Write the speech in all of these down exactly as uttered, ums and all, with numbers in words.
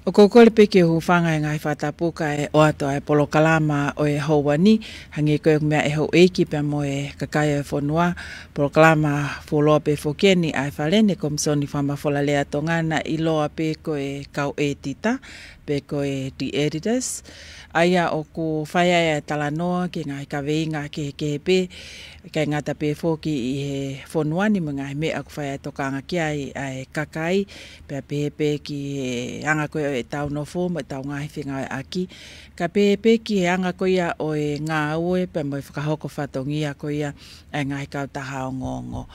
ʻOku ou kole pē ke u hūfanga he ngaahi fakatapu kae ʻoatu ʻa e polokalama ʻo e houa ni, hangē ko e meʻa ʻa e houʻeiki pea mo e kakai ʻo e fonua, polokalama fuoloa pē foki eni ʻa e Fale ni Komisoni Fakamafola Lea Tonga naʻe ʻiloa pē ko e kau ʻētita, pe ko e The Editors. ʻA ia ʻoku fai ai ʻa e talanoa ki he ngaahi kaveinga kehekehe pē, ʻikai ngata pē foki ʻi he fonua ni mo e ngaahi meʻa ʻoku fai ʻa e tokanga ki ai ʻa e kakai, pea pehē pē ki he anga ko ia ʻo ʻetau nofo mo ʻetau ngaahi fengāueʻaki, kae pehē pē ki he anga ko ia ʻo e ngāue pea mo e fakahoko fatongia ko ia ʻa e ngaahi kautaha ongoongo.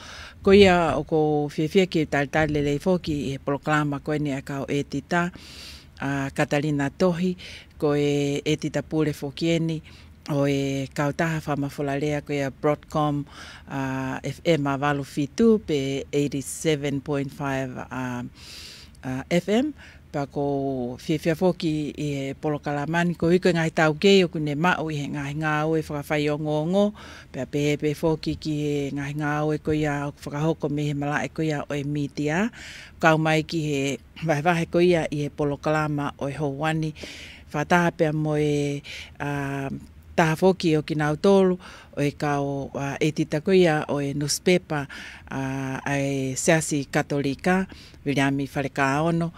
Ko ia ʻoku ou fiefia ke talitali lelei foki ʻi he polokalama ko eni ʻa e kau ʻētita, ʻa Katalina Tohi, ko e ʻētita pule foki eni ʻo e kautaha fakamafola lea ko ia Broadcom, ʻa, F M ʻa valu fitu pe eighty-seven point five, ʻa, ʻa, F M. Pea ʻoku ou fiefia foki ʻi he polokalama ni koeʻuhi ko e ngaahi taukei ʻoku ne maʻu ʻi he ngaahi ngāue fakafaiongoongo, pea pehē pē foki ki he ngaahi ngāue ko ia ʻoku fakahoko mei he malaʻe ko ia ʻo e mītia, kau mai ki he vahevahe ko ia ʻi he polokalama ʻo e houa ni, fakataha pea mo e, ʻa, taha foki ʻo kinautolu ʻo e kau, ʻa, ʻētita ko ia ʻo e nusipepa, ʻa, ʻa e Siasi Katolika, Viliami Falekaono.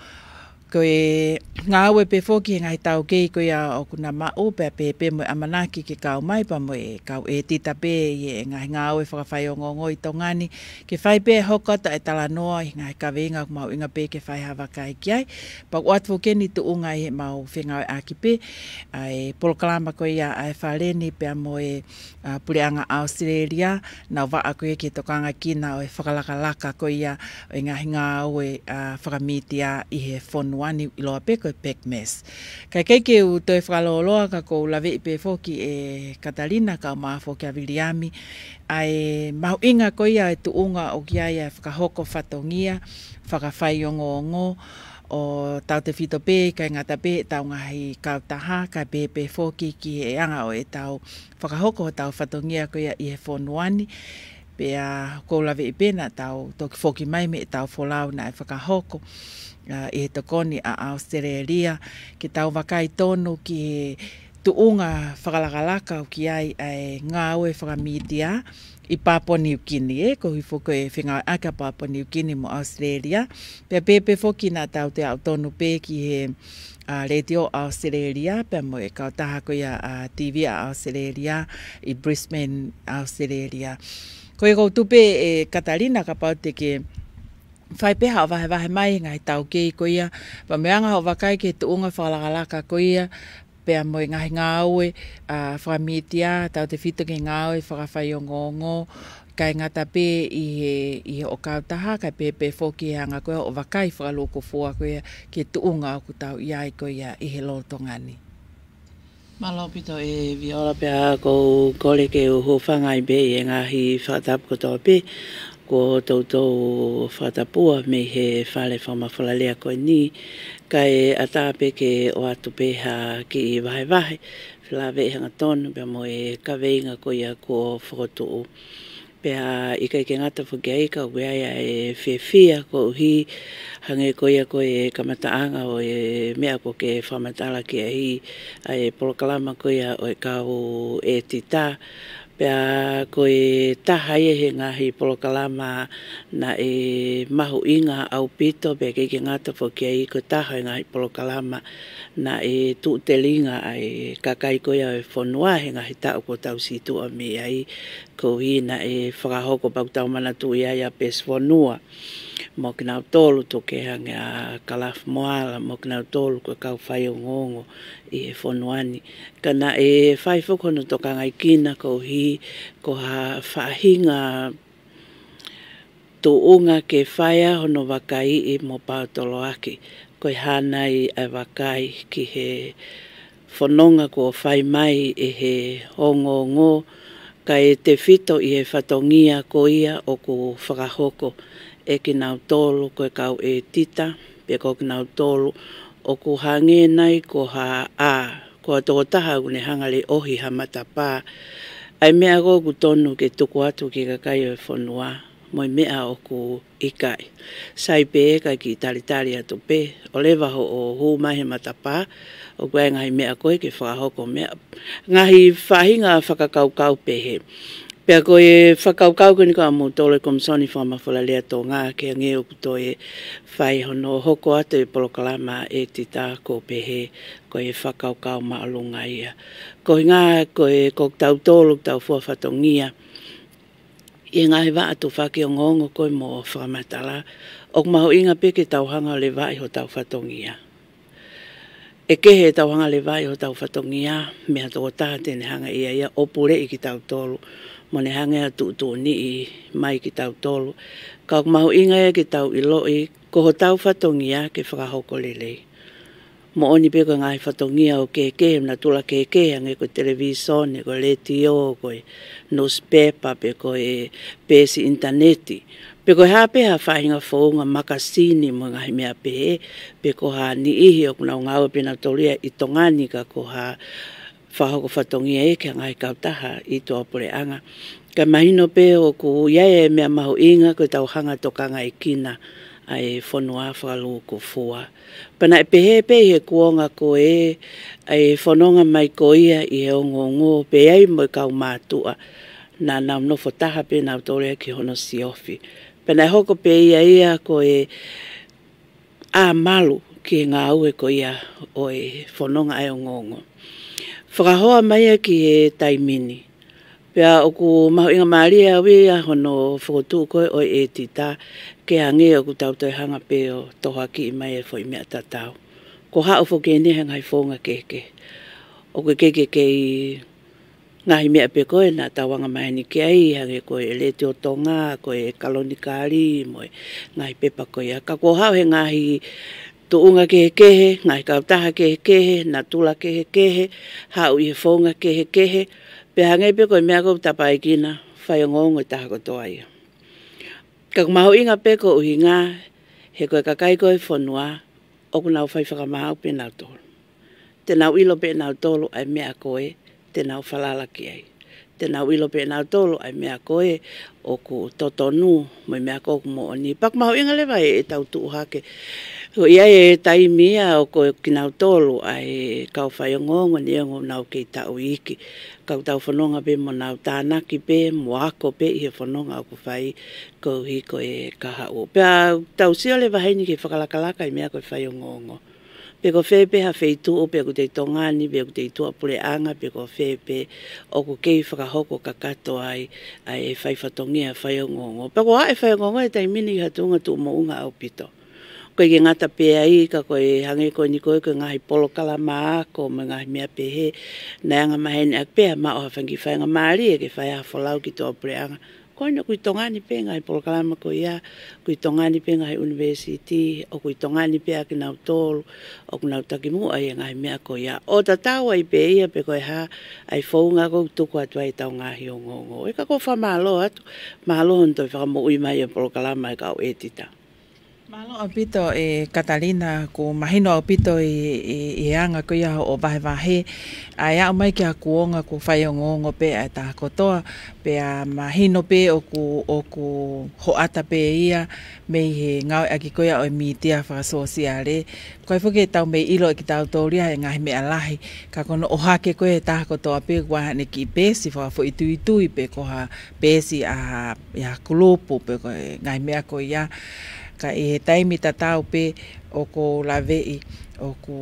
Ko e ngāue pē foki he ngaahi taukei ko ia ʻoku na maʻu, pea pehē pē mo e ʻamanaki ke kau mai pea mo e kau ʻētita pē ʻi he ngaahi ngāue fakafaiongoongo ʻi Tonga ni, ke fai pē hoko atu ʻa e talanoa ʻi he ngaahi kaveinga ʻoku mahuʻinga pē ke fai ha vakai ki ai. Pea ʻoatu foki eni tuʻunga ʻi heʻemau fengāueʻaki pē ʻa e polokalama ko ia ʻa e Fale ni pea mo e, ʻa, Puleʻanga ʻAositelēlia, nau vaʻa ko ia ki he tokanga kina ʻo e fakalakalaka ko ia ʻo e ngaahi ngāue, ʻa, fakamītia ʻi he fonua ni, ʻiloa pē ko e PACMAS. Kae ʻikai ke u toe fakalōloa ka ʻoku ou laveʻi pē foki ʻe Katalina kae ʻumaʻā foki ʻa Viliami, ʻa e mahuʻinga ko ia e tuʻunga ʻoku ʻi ai ʻa e fakahoko fatongia fakafaiongoongo ʻo tautefito pē, ʻikai ngata pē ʻetau ngaahi kautaha, kae pehē pē foki ki he anga ʻo ʻetau fakahoko hotau fatongia ko ia ʻi he fonua ni. Pea ʻoku ou laveʻi pē naʻa tau toki foki mai mei heʻetau folau naʻe fakahoko, ʻa, ʻi he tokoni ʻa ʻAositelēlia, ke tau vakai tonu ki he tuʻunga fakalakalaka ʻoku ʻi ai ʻa e ngāue fakamītia ʻi Papua Niukini, ē, koeʻuhi foki ko e fengāueʻaki ʻa Papua Niukini mo ʻAositelēlia. Pea pehē pē foki naʻa tau toe aʻu tonu pē ki he, ʻa, Letiō ʻAositelēlia, pea mo e kautaha ko ia, ʻa, T V ʻa ʻAositelēlia ʻi Brisbane, ʻAositelēlia. Ko ia ʻoku ou tuku pē ʻe Katalina kapau te ke fai pē haʻo vahevahe mai ngaahi taukei ko ia, pea mo e anga hoʻo vakai ki he tuʻunga fakalakalaka ko ia, pea mo e ngaahi ngāue, ʻa, fakamītia, tautefito ki he ngāue fakafaiongoongo, ʻikai ngata pē ʻi he, ʻi hoʻo kautaha, kae pehē pē foki he anga ko ia hoʻo vakai fakalūkufua ko ia ki he tuʻunga ʻoku tau ʻi ai ko ia ʻi he lolotonga ni. Mālō ʻaupito ʻe Viola, pea ʻoku ou kole ke u hūfanga ai pē ʻi he ngaahi fakatapu kotoa pē kuo toutou fakatapua mei he Fale Fakamafola Lea ko eni, kae ʻatā pē ke ʻoatu pē ha kiʻi vahevahe, felāveʻi hangatonu pea mo e kaveinga ko ia kuo fokotuʻu. Pea ʻikai ke ngata foki ai ka ʻoku ʻi ai ʻa e fiefia koeʻuhi hangē ko ia ko e kamataʻanga ʻo e meʻa ʻoku ke fakamatala ki ai, ʻa e polokalama ko ia ʻo e kau ʻētita. Pea ko e taha ia he ngaahi polokalama naʻe mahuʻinga ʻaupito, pea ʻikai ke ngata foki ai ko e taha e ngaahi polokalama naʻe tuʻu telinga ai ʻa e kakai ko ia ʻo e fonua he ngaahi taʻu kuo tau situʻa mei ai, koeʻuhi naʻe fakahoko, pea ʻoku tau manatuʻi ai ʻa Pesi Fonua, mo kinautolu, tuku kehe ange ʻa Kalafi Moala, mo kinautolu ko e kau faiongoongo ʻi he fonua ni. Ka naʻe fai foki hono tokangaʻi kina koeʻuhi ko ha faʻahinga tuʻunga ke fai ai hono vakaiʻi mo paotoloaki, ko e hā nai ʻa e vakai ki he fononga kuo fai mai ʻe he ongoongo, kae tefito ʻi he fatongia ko ia ʻoku fakahoko ʻe kinautolu ko e kau ʻētita, pe ko kinautolu ʻoku hangē nai ko ha, ʻa, ko ha tokotaha ʻoku ne hanga leʻohi ha matapā. ʻA e meʻa ko ē ʻoku tonu ke tuku atu ki he kakai ʻo e fonua, mo e meʻa ʻoku ʻikai. Sai pē ka kiʻi talitali atu pē, ʻo leva hoʻo hū mai he matapā, ʻoku ʻi ai e ngaahi meʻa ko ē ke fakahoko meʻa. Ngaahi faʻahinga fakakaukau pehē. Pea ko e fakakaukau ko eni ko ē ʻa moutolu e Komisoni Fakamafola Lea Tonga ke hangē ʻoku toe fai hono hoko atu e polokalama ʻa e ʻētita ko e pehē ko e fakakaukau māʻolunga ia. Ko e ʻuhinga ko e ko kitautolu ʻoku tau fua fatongia ʻi he ngaahi vaʻa tufaki ongoongo ko ē mo fakamatala, ʻoku mahuʻinga pē ke tau hanga ʻo levaʻi hotau fatongia. ʻE kehe ʻetau hanga ʻo levaʻi hotau fatongia mei ha tokotaha te ne hanga ʻe ia ia ʻo puleʻi kitautolu, mo ne hanga ʻo tuʻutuʻuniʻi mai kitautolu. Ka ʻoku mahuʻinga ia ke tau ʻiloʻi ko hotau fatongia ke fakahoko lelei. Moʻoni pē ko e ngaahi fatongia ʻoku kehekehe, natula kehekehe, hangē ko e televīsone, ko e letiō, ko e newspaper, pe ko e peesi ʻinitaneti, pe ko e hā pē ha faʻahinga founga makasini mo e ngaahi meʻa pehē, pe ko ha niʻihi ʻoku nau ngāue pē nautolu ia ʻi Tonga ni ka ko ha fakahoko fatongia ia ki ha ngaahi kautaha ʻi tuʻapuleʻanga. Ka mahino pē ʻoku ʻi ai e meʻa mahuʻinga ko ʻetau hanga ʻo tokangaʻekina ʻa e fonua fakalūkufua. Pea naʻe pehē pē ʻi he kuonga ko ē ʻa e fononga mai ko ia ʻi he ongoongo pea ʻi ai mo e kau mātuʻa, naʻa nau nofo taha pē nautolu ia ki hono siofi. Pea naʻe hoko pē ia ia ko e ʻā malu ki he ngāue ko ia ʻo e fononga ʻa e ongoongo. Fakahoa mai ia ki he taimi ni. Pea ʻoku mahuʻingamālie ʻaupito ia hono fokotuʻu ko ē ʻo e ʻētita ke hangē ʻoku tau toe hanga pē ʻo tohoakiʻi mai e foʻi meʻa tatau. Kuo haʻu foki eni he ngaahi founga kehekehe. ʻOku ʻikai ke kei ngaahi meʻa pē ko ē naʻa tau anga maheni ki ai, hangē ko e Letiō Tonga, ko e Kalonikali, mo e ngaahi pepa ko ia. Ka kuo haʻu he ngaahi tuʻunga kehekehe, ngaahi kautaha kehekehe, natula kehekehe, haʻu ʻi he founga kehekehe, pea hangē pē ko e meʻa ʻoku tapaʻekina, fai ongoongo ʻe taha kotoa ia. Ka ʻoku mahuʻinga pē ko e ʻuhinga, he ko e kakai ko ē fonua, ʻoku nau fai fakamaau pē nautolu. Te nau ʻilo pē nautolu ʻa e meʻa ko ē te nau falala ki ai. Te nau ʻilo pē nautolu ʻa e meʻa ko ē ʻoku totonu mo e meʻa ko ē ʻoku moʻoni. Pea ʻoku mahuʻinga leva ʻetau tuʻu hake. Ko ia e taimi ia ʻoku kinautolu ʻa e kau faiongoongo ni ʻoku nau kei taʻu iiki. Ka ʻoku tau fononga pē mo nau tānaki pē, mo ako pē ʻi he fononga ʻoku fai koeʻuhi ko e kahaʻu. Pea tau sio leva heni ki he fakalakalaka ʻi he meʻa ko e faiongoongo. Pe ko fē pē ha feituʻu, pe ʻoku te ʻi Tonga ni, pe ʻoku te ʻi tuʻapuleʻanga, pe ko fē pē ʻoku kei fakahoko kakato ai ʻa e fai fatongia faiongoongo. Pea ko e faiongoongo he taimi ni ʻi ha tuʻunga tuʻu moʻunga ʻaupito. ʻOku ʻikai ke ngata pē ai ka ko e hangē ko eni ko ē ko e ngaahi polokalama ako mo e ngaahi meʻa pehē, naʻe anga maheni ʻaki pē ʻa e maʻu ha fanga kiʻi faingamālie ke fai ha folau ki tuʻapuleʻanga. Ko eni ʻoku ʻi Tonga ni pē ngaahi polokalama ko ia, ʻoku ʻi Tonga ni pē ngaahi ʻunivēsiti, ʻoku ʻi Tonga ni pē ʻa kinautolu ʻoku nau takimuʻa ʻi he ngaahi meʻa ko ia. ʻO tatau ai pē ia pe ko e hā ʻa e founga ʻoku tuku atu ai ʻetau ngaahi ongoongo. ʻE ka ʻoku ou fakamālō atu, mālō hono toe fakamoʻui mai e polokalama ʻa e kau ʻētita. Mālō ʻaupito ʻe Katalina, ʻoku mahino ʻaupito ʻi, ʻi, ʻi he anga ko ia hoʻo vahevahe. ʻA e aʻu mai ki ha kuonga ʻoku faiongoongo pē ʻa e taha kotoa, pea mahino pē ʻoku, ʻoku hoʻata pē ia mei he ngāueʻaki ko ia ʻo e mītia fakasōsiale. ʻOku ʻi ai foki ʻetau mei ʻilo ʻe kitautolu ia e ngaahi meʻa lahi, ka ko hono ʻohake ko ē ʻe he taha kotoa pē ʻoku ʻi ai haʻane kiʻi peesi fakafoʻituitui pe ko ha peesi ʻa ha, ʻi ha kulupu pe ko e ngaahi meʻa ko ia. Ka ʻi he taimi tatau pē ʻoku ou laveʻi, ʻoku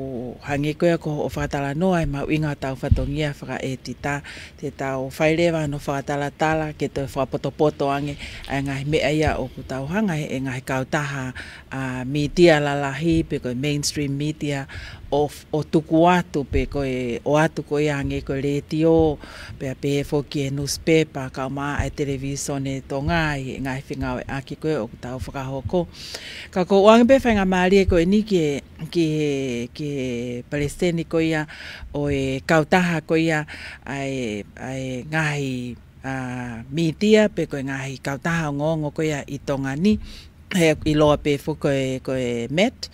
hangē ko ia ko hoʻo fakatalanoa e mahuʻinga ʻo ʻetau fatongia fakaʻētita, te tau fai leva hono fakatalatala ke toe fakapotopoto ange ʻa e ngaahi meʻa ia ʻoku tau hanga ʻe he ngaahi kautaha ʻa mītia lalahi pe ko e mainstream media ʻo, ʻo tuku atu pe ko e ʻoatu ko ia hangē ko e letiō, pea pehē foki e newspaper, kae ʻumaʻā e televīsone Tonga ʻi he ngaahi fengāueʻaki ko ē ʻoku tau fakahoko. Ka ʻoku ou ʻoange pē faingamālie ko eni ki he, ki he, ki he palesiteni ko ia ʻo e kautaha ko ia ʻa e, ʻa e ngaahi, ʻa, mītia pe ko e ngaahi kautaha ongoongo ko ia ʻi Tonga ni. He ʻiloa pē foki ko e, ko e met,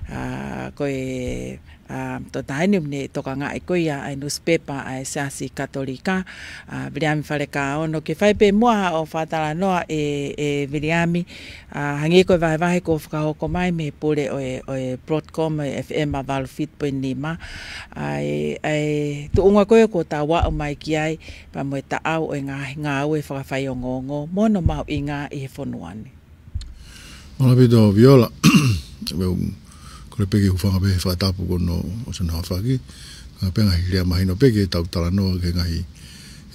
ʻa, ko e, ʻa, tō taha eni ʻoku ne tokangaʻi ko ia ʻa e nusipepa ʻa e Siasi Katolika, ʻa, Viliami Falekaono. Ke fai pē muʻa ʻo fakatalanoa ʻe, ʻe Viliami, ʻa, hangē ko e vahevahe kuo fakahoko mai mei he pule ʻo e, ʻo e Broadcom ʻo e F M ʻa valu fitu poini nima. ʻA e, ʻa e tuʻunga ko ē kuo tau aʻu mai ki ai, pea mo e taʻau ʻo e ngaahi ngāue fakafaiongoongo mo hono mahuʻinga ʻi he fonua ni. Mālō ʻaupito Viola. Kole pē ke u hūfanga pē he fakatapu ko eni ʻosi hono aofaki. Ka pea ngaahi lea mahino pē ke tau talanoa ki he ngaahi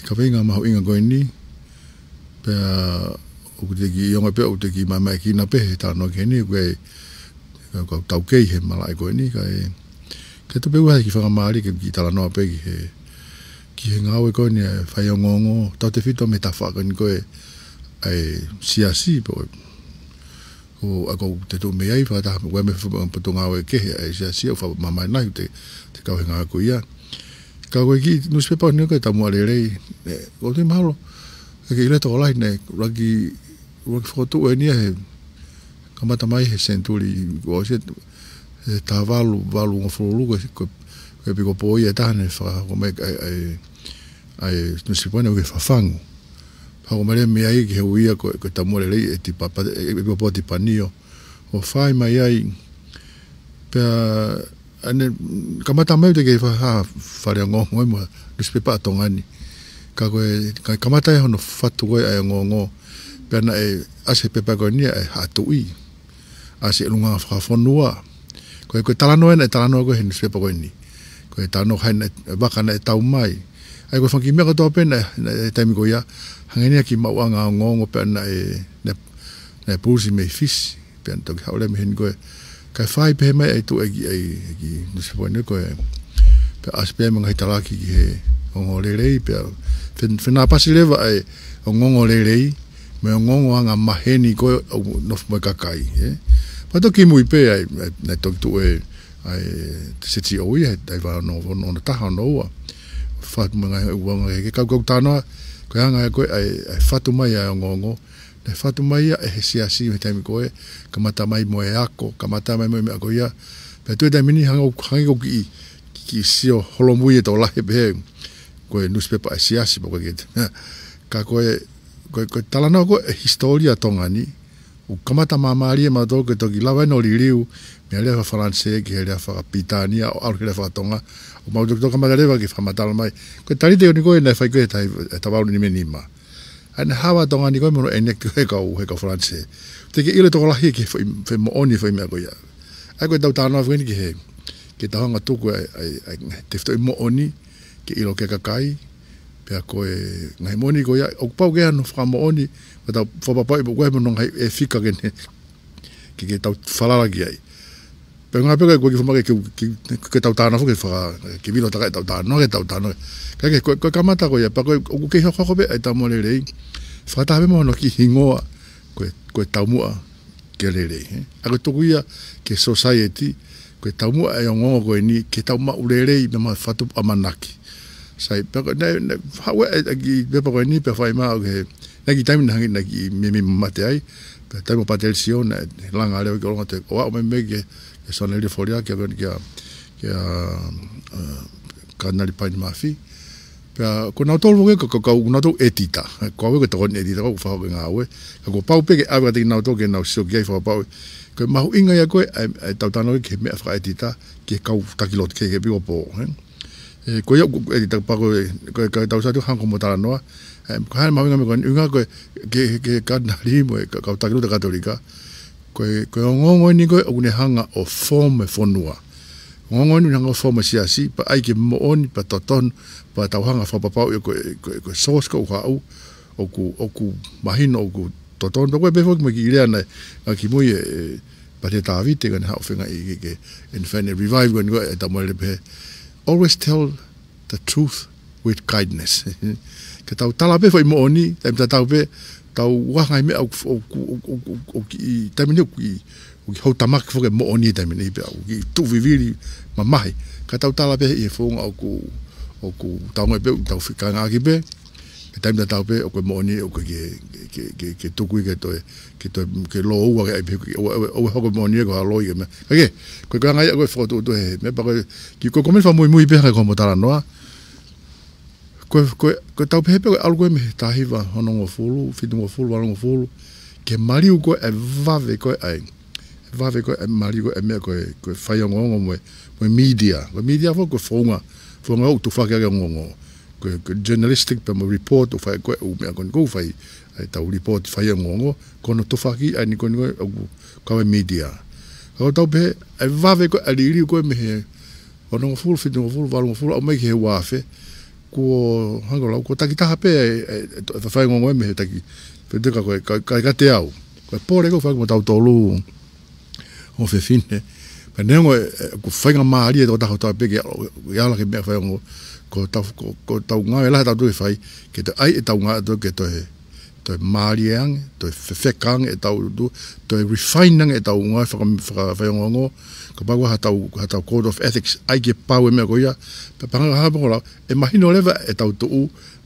kaveinga mahuʻinga ko eni. Pea ʻoku te kiʻi ʻi ongo pē ʻoku te kiʻi mamaʻekina pē he talanoa ki heni, ʻoku ʻi ai e kau taukei he malaʻe ko eni, ka e, ke tau pē ua he kiʻi fakamālie ke kiʻi talanoa pē ki he, ki he ngāue ko eni ʻa e faiongoongo, tautefito mei he tafaʻaki ko eni ko e, ʻa e siasi, pea ko, ʻa ʻoku te tuʻu mei ai, fakataha, ʻoku ʻi ai mo e potungāue kehe ʻa e siasi, ʻoku fakamamahi nai, te, te kau he ngāue ko ia. Ka ko e kiʻi nusipepa ni ko e Taumuʻa Lelei, ē, ʻoku ou tui mahalo, ʻe ke ʻilo tokolahi naʻe, ʻuluaki, ʻuluaki fokotuʻu eni ia he, kamata mai he senituli, ʻosi, he taha valu, valungofulu, ko, ko, ko e ʻEpikopō ia ʻe taha naʻe fakahoko mai ʻa e, ʻa e, ʻa e nusipepa ni ʻoku ke fafangu. Fakahoko mai leva mei ai ki he ui ia ko, ko e Taumuʻa Lelei ʻe Tipa, pa, ʻe, ʻEpikopō Tipanio. ʻO fai mai ai, pea, ʻa eni, kamata mai ʻoku te kei fa-, ha, fale ongoongo mo e nusipepa ʻa Tonga ni. Ka ko e, ka kamata ai hono fatu ko ē ʻa e ongoongo. Pea naʻe ʻasi he pepa ko eni ʻa e Haʻa Tuʻi. ʻAsi e ʻulungaanga fakafonua. Ko e, ko e talanoa ē naʻe talanoa ko ē he nusipepa ko eni. Ko e talanoa hai naʻe, vaka naʻe tau mai. ʻA ia ko e fanga kiʻi meʻa kotoa pē naʻe, naʻe taimi ko ia. Hangē ni ha kiʻi maʻuʻanga ongoongo pea naʻe, naʻe, naʻe pulusi mei Fisi. Pea naʻe toki haʻu leva mei heni ko ē. Kae fai pehē mai ʻa e tuʻu ʻa e kiʻi, ʻa e kiʻi nusipepa ni ko ē. Pea ʻasi pē mo e ngaahi talaki ki he ongoongo lelei, pea fen-, fenāpasi leva ʻa e ongoongo lelei, mo e ongoongo angamaheni ko ē ʻoku nofo mo e kakai, ē. Pea toki mui pē ʻa e, ʻa e, naʻe toki tuʻu ē, ʻa e, te seti o ia, ʻa e valu ono, ono, ono taha, ono ua. Fatu mo e ngaahi ua ngaahi ke kau kau talanoa, ko e anga ē ko ē ʻa e, ʻa e fatu mai ʻa e ongoongo, naʻe fatu mai ia ʻe he siasi he taimi ko ē, kamata mai mo e ako, kamata mai mo e meʻa ko ia. Pea tuʻu he taimi ni hangē ʻoku, hangē ʻoku kiʻi, kiʻi sio holomui ʻe tokolahi pehē, ko e nusipepa ʻa e siasi, pea ko e ke. Ka ko e, ko e, ko e talanoa ko ē hisitōlia Tonga ni, ʻoku kamata māmālie mautolu ke toki lava ʻeni ʻo liliu, mei he lea faka-Falanisē ki he lea faka-Pilitānia, ʻo ʻalu ki he lea faka-Tonga, ʻo mau toki toki kamata leva ke fakamatala mai. Ko e talite ʻo ni ko ē naʻe fai ko ē he taha, he taha valu nima nima. ʻA ena hava Tonga ni ko ē mo hono enact ko ē he kau, he kau Falanisē. Te ke ʻilo tokolahi ki he foʻi, foʻi moʻoni foʻi meʻa ko ia. ʻA ia ko e tau talanoa foki eni ki he, ke tau hanga tuku ʻa e, ʻa e, ʻa e, tefitoʻi moʻoni, ke ʻilo ki he kakai, pea ko e ngaahi moʻoni ko ia, ʻoku pau ke ʻi ai hano fakamoʻoni, pea tau fakapapauʻi pē ko e mono ngaahi e fika ke ne, ke, ke tau falala ki ai. Pea ngā pē ko e kiʻi fama ke, ke, ke, ke tau talanoa foki faka, ke vilo taka e tau talanoa, ke tau talanoa. Ka ke, ko e, ko e kamata ko ia, pea ko e, ʻoku kei hokohoko pē ʻa e Taumuʻa Lelei, fakataha pē mo hono kiʻi hingoa, ko e, ko e taumuʻa ke lelei, ē. ʻA ia ko e tuku ia ki he society, ko e taumuʻa ʻa e ongoongo ko eni, ke tau maʻu lelei, mo e maʻu fatu ʻamanaki. Sai, pea ko e, naʻe, naʻe, haʻu ʻa e, ʻa e kiʻi pepa ko eni, pea fai mai ʻoku ke, naʻe kiʻi taimi naʻe hangē naʻe kiʻi meimei mate ai, pea taimi ʻo Patelisiona, ʻe langa leva ke ʻolunga te, ʻo aʻu mai mei he, ki he Sione Lilifu Foliaki, kia, kia, kia, ʻa, Katinali Paini Mafi. Pea, ko nautolu foki ko, ko, ko nautolu ʻētita. Ko au ko e tokoni ʻētita, ko e fakahoko e ngāue. Ka kuo pau pē ke ʻave kiate kinautolu ke nau sio ki ai fakapapauʻi. Ko e mahuʻinga ia ko ē, ʻa e, ʻa e tau talanoa ki he meʻa fakaʻētita, ki he kau taki lotu, ki he, ki he ʻEpikopō, ē. Ē, ko ia, ko, ʻētita pea ko e, ko e, ko e tau satu hangē ko hoʻomo talanoa. Ē, ko e hā e mahuʻinga meʻa ko eni, ʻuhinga ko e, ki he, ki he Katinali mo e ka-, kau taki lotu Katolika. Ko e, ko e ongoongo eni ko ē, ʻoku ne hanga ʻo form e fonua. Ongoongo eni ʻoku ne hanga ʻo form e siasi, pea ʻai ke moʻoni, pea totonu, pea tau hanga fakapapauʻi ko e, ko e, ko e source ko ē ʻoku haʻu, ʻoku, ʻoku mahino, ʻoku totonu. Pea ko e pehē foki mo e kiʻi lea naʻe, ʻa kimui ʻe, ʻe Pātia Tavite, ka ne haʻu fenga ʻi ke, ke, ʻene fai ʻene revive ko eni ko ē, ʻa e Taumuʻa Lelei pehē, "Always tell the truth with kindness." Ke tau tala pē foʻi moʻoni, taimi tatau pē, tau ʻai ngaahi meʻa ʻoku, ʻoku, ʻoku, ʻoku, ʻoku kiʻi, taimi ni ʻoku kiʻi, ʻoku kiʻi houtamaki foki e moʻoni taimi ni pea, ʻoku kiʻi tuʻu vivili mamahi. Ka tau tala pē ʻi he founga ʻoku, ʻoku tau ngoi pē, ʻoku tau fika ngaki pē. He taimi tatau pē, ʻoku moʻoni, ʻoku ke, ke, ke, ke tuku ia ke toe, ke toe, ke lōua ke ʻai pē, ʻoua, ʻoua, ʻoua hoko moʻoni ia ko ha loi ke meʻa. Ka ke, ko e, ko e anga ia ko e fokotuʻutuʻu he, meʻa pē ko e, ki ko e komeni fakamuimui pē hake ko homo talanoa. Ko e, ko e, ko e tau pehē pē ko e ʻalu ko ē mei he taha hiva onongofulu, fitungofulu, valungofulu, ke maliu ko ē e vave ko ē ʻa e, vave ko ē e maliu ko ē e meʻa ko e, ko e faiongoongo mo e, mo e media. Ko e media foki ko e founga, founga ʻoku tufaki ʻaki e ongoongo. Ko e, ko e journalistic pea mo e report ʻoku fai ko ē ʻū meʻa ko eni ʻoku fai, ʻa e tau report faiongoongo, ko hono tufaki ʻa eni ko eni ko ē ʻoku kau ai e media. Ka ko e tau pehē, e vave ko ē e liliu ko ē mei he onongofulu, fitungofulu, valungofulu, aʻu mai ki he uaafe, kuo hangē ko e lau, kuo takitaha pē e, e, e, e faiongoongo ia mei he taki, pea te ka ko e, ka, ka, ka te au. Ko e pole ko ē ʻoku fai mo tautolu, homo fefine. Pea neongo e, e, ʻoku faingamālie e tokotaha kotoa pē ke, ke ala ki he meʻa faiongoongo, ko e tau, ko, ko e tau ngāue lahi ʻa tautolu ke fai, ke toe ʻai e tau ngāue ʻa tautolu ke toe, toe mālie ange, toe fefeka ange e tau tu, toe refine ange e tau ngāue faka-, faka-, faiongoongo, kapau ko ha tau, ha tau code of ethics, ʻai ke pau e meʻa ko ia, pea panga hapa ko e lau, ʻe mahino leva e tau tuʻu,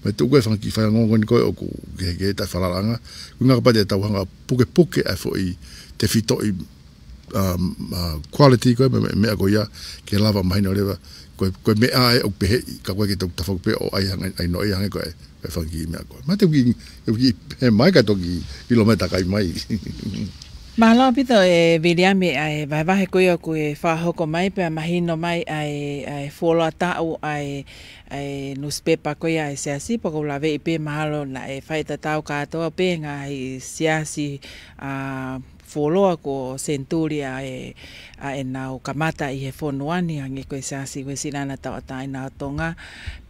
mo e tuʻu ko ē e fanga kiʻi faiongoongo ni ko ē ʻoku kehekehe e taʻefalalaʻanga, ko e ʻuhinga kapau te tau hanga ʻo pukepuke ʻa e foʻi tefitoʻi, um, uh, quality ko ē mo e, mo e meʻa ko ia ke lava mahino leva, ko e, ko e meʻa ē ʻoku pehē, ka ko e ke tau tafoki pē ʻo ʻai hangē, ʻai noaʻia hangē ko e, ko e fanga kiʻi meʻa ko ē. Mate uki, uki he mai ka toki ʻilo mai takai mai. Mālō ʻaupito ʻe Viliami ʻa e vahevahe ko ia ʻoku ke fakahoko mai pea mahino mai ʻa e, ʻa e fuoloa taʻu ʻa e, ʻa e nusipepa ko ia ʻa e Siasi, pea ʻoku ou laveʻi pē mahalo naʻe faitatau kātoa pē ngaahi siasi, ā, fuoloa kuo senituli ʻa e, ʻa ʻenau kamata ʻi he fonua ni, hangē ko e Siasi Uēsiliana Tauʻatāina ʻo Tonga.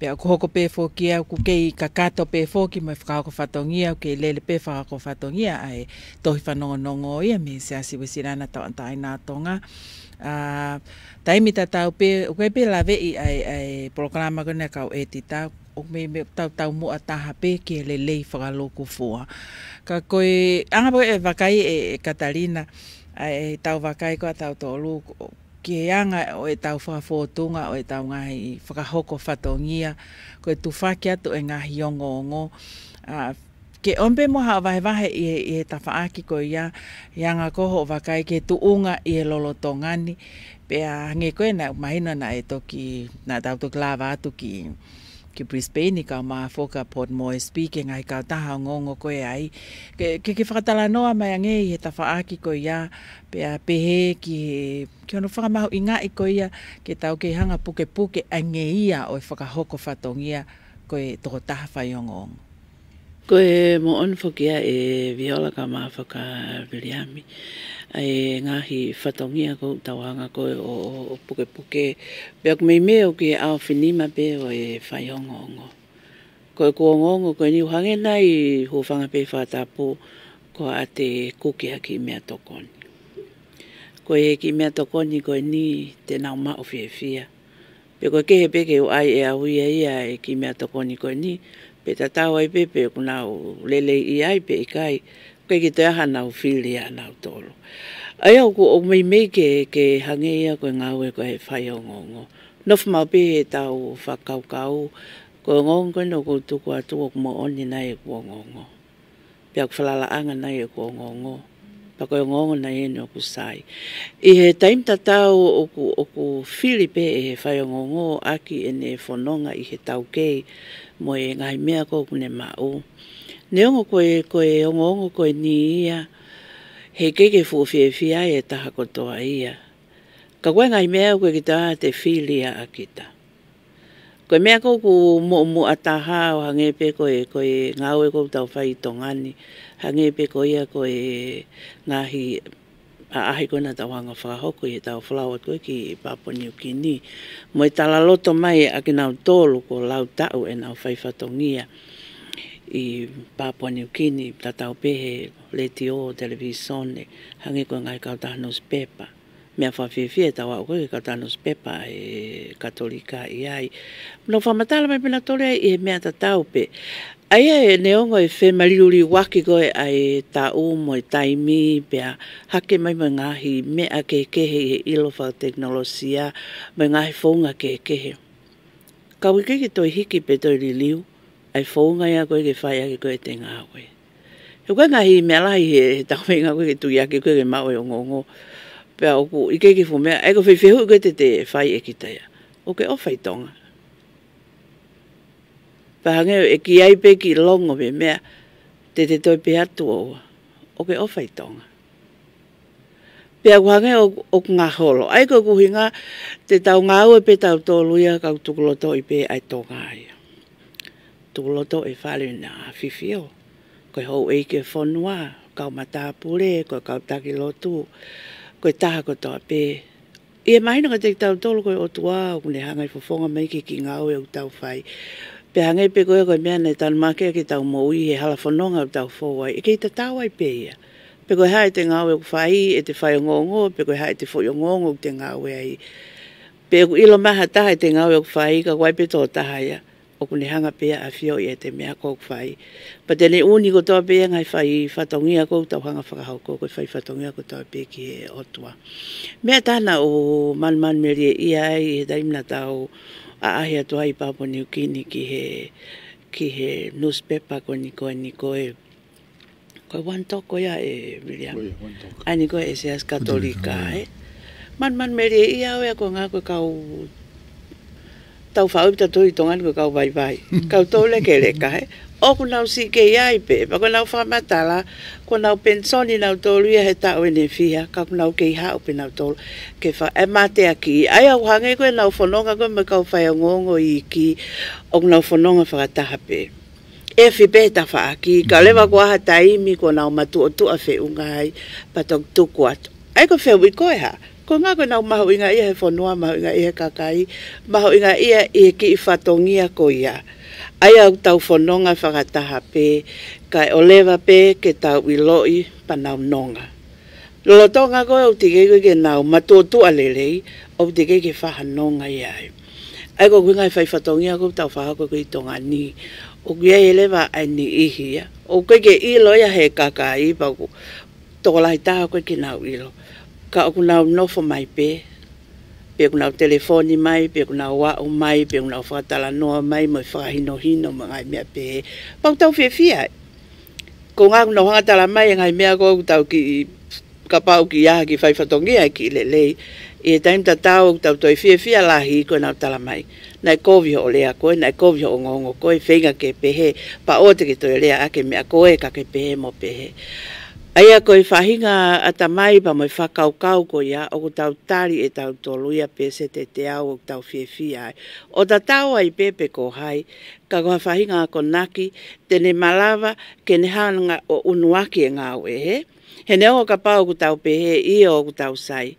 Pea ʻoku hoko pē foki ia ʻoku kei kakato pē foki mo e fakahoko fatongia, ʻoku kei lele pē fakahoko fatongia ʻa e tohi fanongonongo ia mei he Siasi Uēsiliana Tauʻatāina ʻo Tonga. Ā, taimi tatau pē, ʻoku ou pē laveʻi ʻa e, ʻa e polokalama ko ena kau ʻētita, ʻoku meimei tau taumuʻa taha pē ki he lelei fakalūkufua. Ka ko e anga pē ʻe vakai ʻe, ʻe Katalina, ʻa e tau vakai ko ē ʻa tautolu, ki he anga ʻo e tau fakafōtunga, ʻo e tau ngaahi fakahoko fatongia, ko e tufaki atu e ngaahi ongoongo. Ā, ke ʻomi pē muʻa haʻo vahevahe ʻi he, ʻi he tafaʻaki ko ia, ʻi he anga ko hoʻo vakai ki he tuʻunga ʻi he lolotonga ni, pea hangē ko ē naʻe mahino naʻe toki, naʻa tau toki lava atu ki, ki Brisbane, kau mai foki ki Port Moresby, ki he ngaahi kautaha ongoongo ko ē ai. Ke, ke, ke fakatalanoa mai ange ʻi he tafaʻaki ko ia, pea pehē ki he, ki hono fakamahuʻingaʻi ko ia, ke tau kei hanga pukepuke ange ia ʻo e fakahoko fatongia ko e tokotaha faiongoongo. Ko e moʻoni foki ia ʻe Viola kau mai foki ʻa Viliami. ʻA e ngaahi fatongia ʻoku tau hanga ko ē ʻo, ʻo, ʻo pukepuke. Pea ʻoku meimei ʻoku ke ʻaofinima pē ʻo e faiongoongo. Ko e ongoongo ko eni ʻoku hangē nai hūfanga pē fakatapu ko ʻete kuki ha kiʻi meʻatokoni. Ko e kiʻi meʻatokoni ko eni te nau maʻu fiefia. Pe ko e kehe pē ke u ʻai ʻe au ia ia e kiʻi meʻatokoni ko eni, pe tatau ai pē pe ʻoku nau lelei ʻi ai pe ʻikai, ʻoku ʻikai ke toe ʻi ai hanau fili ʻanautolu. ʻA ia ʻoku, ʻoku meimei ke, ke hangē ia ko e ngāue ko ē ʻa e faiongoongo. Nofo maʻu pē he tau fakakaukau, ko e ongoongo ko eni ʻoku ou tuku atu ʻoku moʻoni nai ʻeku ongoongo. Pea ʻoku falalaʻanga nai ʻeku ongoongo. Pea ko e ongoongo nai eni ʻoku sai. ʻI he taimi tatau ʻoku, ʻoku fili pē ʻe he faiongoongo ʻaki ʻene fononga ʻi he taukei mo e ngaahi meʻa ko ē ʻoku ne maʻu. Neongo ko e, ko e ongoongo ko eni ia, heʻikai ke fuʻu fiefia ai e taha kotoa ia. Ka ko e ngaahi meʻa ʻoku ʻikai ke toe ʻi ai ha fili ia ʻa kita. Ko e meʻa ko ē ʻoku muʻomuʻa taha ʻo hangē pē ko e, ko e ngāue ʻoku tau fai ʻi Tonga ni, hangē pē ko ia ko e ngaahi ʻaʻahi ko ē naʻa tau hanga ʻo fakahoko ʻi he tau folau atu ko ē ki Papua Niukini. Mo e talaloto mai ʻa kinautolu kuo lau taʻu ʻenau fai fatongia ʻi Papua Niukini, tatau pē he letiō, televīsone, hangē ko e ngaahi kautaha nusipepa. Meʻa fakafiefia ʻetau aʻu ko ē ki he kautaha nusipepa ʻa e Katolika ʻi ai. Nau fakamatala mai pē nautolu ia ʻi he meʻa tatau pē. ʻA ia ʻe neongo e femaliuliuaki ko ē ʻa e taʻu mo e taimi pea hake mai mo e ngaahi meʻa kehekehe ʻi he ʻilo fakatekinolosia mo e ngaahi founga kehekehe. Ka ʻoku ʻikai ke toe hiki pe toe liliu ʻA e founga ia ko ē ke fai ʻaki ko ē ʻete ngāue. He ko e ngaahi meʻa lahi he, he tau feinga ko ē ke tui ʻaki ko ē ke maʻu e ongoongo. Pea ʻoku ʻikai ke fuʻu meʻa, ʻa ia ko e fehuʻi ko ē te te fai ʻe kita ia. ʻOku ke ʻofa ʻi Tonga? Pea hangē ʻe kī ai pē kiʻi longo pē meʻa, te te toe pehē atu ʻoua. ʻOku ke ʻofa ʻi Tonga? Pea ʻoku hangē ʻoku, ʻoku ngaholo. ʻA ia ko e ʻuhinga te tau ngāue pē tautolu ia ka ʻoku tukulotoʻi pē ʻa e Tonga ia. Tukulotoʻi e Fale na Fifio. Ko e houʻeiki e fonua, kau matāpule, ko e kau taki lotu, ko e taha kotoa pē. ʻI he mahino kiate kitautolu ko e ʻOtua ʻoku ne hanga ʻo fofonga mai ki he kiʻi ngāue ʻoku tau fai. Pea hangē pē ko ia ko e meʻa naʻe tanumaki ke tau moʻui he hala fononga ʻoku tau fou ai. ʻE kei tatau ai pē ia. Pe ko e hā ʻete ngāue ʻoku fai, ʻete fai ongoongo, pe ko e hā ʻete foʻi ongoongo ʻoku te ngāue ai. Pe ʻoku ʻilo mai ha taha ʻete ngāue ʻoku fai, ka ʻoku ʻi ai pē tō taha ia. ʻOku ne hanga pē ia ʻo ʻafioʻi ʻete meʻa ko ē ʻoku fai. Pea te ne ʻuni kotoa pē ia ngaahi fai fatongia ko ē ʻoku tau hanga ʻo fakahoko, ko e fai fatongia kotoa pē ki he ʻOtua. Meʻa taha naʻa ku manumanumelie ai he taimi naʻa tau ʻaʻahi atu ai ʻi Papua New Guinea ki he, ki he newspaper ko eni ko eni ko e, ko e One Talk ko ia ē, Viliami. Ko ia, One Talk. ʻA eni ko e Siasi Katolika, Katolika, ē. Manumanumelie au ia ko e ngaahi ko e kau tau faʻu ʻi Tonga ni ko e kau vaivai. Kau tau lekeleka, ē. ʻOku nau siʻi kei ʻi ai pē, pea ko ʻenau fakamatala, ko ʻenau penisoni nautolu ia he taʻu ʻe fiha, ka ʻoku nau kei haʻu pē nautolu ke fa-, ʻe mateaki. ʻA ia ʻoku hangē ko ʻenau fononga ko ē mo e kau faiongoongo iiki, ʻoku nau fononga fakataha pē. ʻE fai pē tafaʻaki, ka leva ko ha taimi ko ʻenau matuʻotuʻa feʻunga ai, pea toki tuku atu. ʻA ia ko e fehuʻi ko e hā? Ko e ngaahi ko ʻenau mahuʻingaʻia he fonua, mahuʻingaʻia he kakai, mahuʻingaʻia ʻi he kiʻi fatongia ko ia. ʻA ia ʻoku tau fononga fakataha pē, kae ʻoua leva pē ke tau ʻiloʻi pea nau nonga. Lolotonga ko ē ʻoku teʻeki ke nau matuʻotuʻa lelei, ʻoku teʻeki ke fai ha nonga ia ai. ʻA ia ko e ʻuhinga e fai fatongia ko ē ʻoku tau fakahoko ko ē ʻi Tonga ni, ʻoku ʻi ai leva ʻa e niʻihi ia ʻoku ʻikai ke ʻilo ia he kakai, pea ʻoku tokolahi taha ʻoku ʻikai ke nau ʻilo. Ka ʻoku nau nofo mai pē, pe ʻoku nau telefoni mai, pe ʻoku nau aʻu mai, pe ʻoku nau fakatalanoa mai, mo e fakahinohino, mo e ngaahi meʻa pehē. Pea ʻoku tau fiefia ai. Ko e ʻuhinga ʻoku nau hanga ʻo tala mai e ngaahi meʻa ko ē ʻoku tau kiʻi, kapau ʻoku ʻi ai ha kiʻi fai fatongia ʻe kiʻi lelei. ʻI he taimi tatau ʻoku tau toe fiefia lahi ko ʻenau tala mai. Naʻe kovi hoʻo lea ko ē, naʻe kovi hoʻo ongoongo ko ē, feinga ke pehē, pea ʻoua te ke toe lea ʻaki e meʻa ko ē ka ke pehē mo pehē. ʻA ia ko e faʻahinga ʻatamai pea mo e fakakaukau ko ia, ʻoku tau tali ʻe tautolu ia pē se te te au ʻoku tau fiefia ai. ʻO tatau ai pē pe ko hai, ka ko ha faʻahinga akonaki, te ne malava ke ne hanga ʻo ʻunuaki e ngāue, hē? He neongo kapau ʻoku tau pehē ʻio ʻoku tau sai.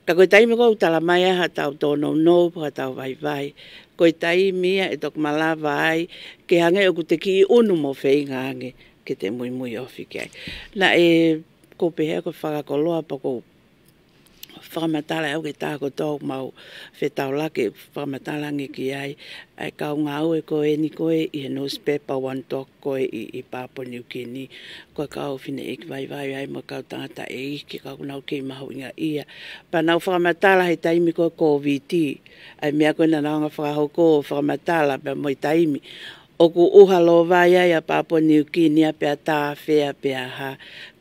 Ka ko e taimi ko ē ʻoku tala mai ai haʻatau tōnounou, pea haʻatau vaivai. Ko e taimi ia ʻe toki malava ai, ke hangē ʻoku te kiʻi ʻunu mo feinga ange, ke te muimui ofi ki ai. Naʻe, ʻoku ou pehē ko e fakakoloa pea ʻoku ou fakamatala au ki he taha kotoa ʻoku mau fetaulaki, fakamatala ange ki ai, ʻa e kau ngāue ko eni ko ē ʻi he newspaper One Talk ko ē ʻi, ʻi Papua New Guinea, ko e kau fineʻeiki vaivai ai mo e kau tangataʻeiki, ka ʻoku nau kei mahuʻingaʻia. Pea nau fakamatala he taimi ko ē Covid, ʻa e meʻa ko ē naʻa nau hanga ʻo fakahoko, fakamatala pea mo e taimi. ʻOku ʻuha lōvai ai ʻa Papua New Guinea pea tāfea pea hā,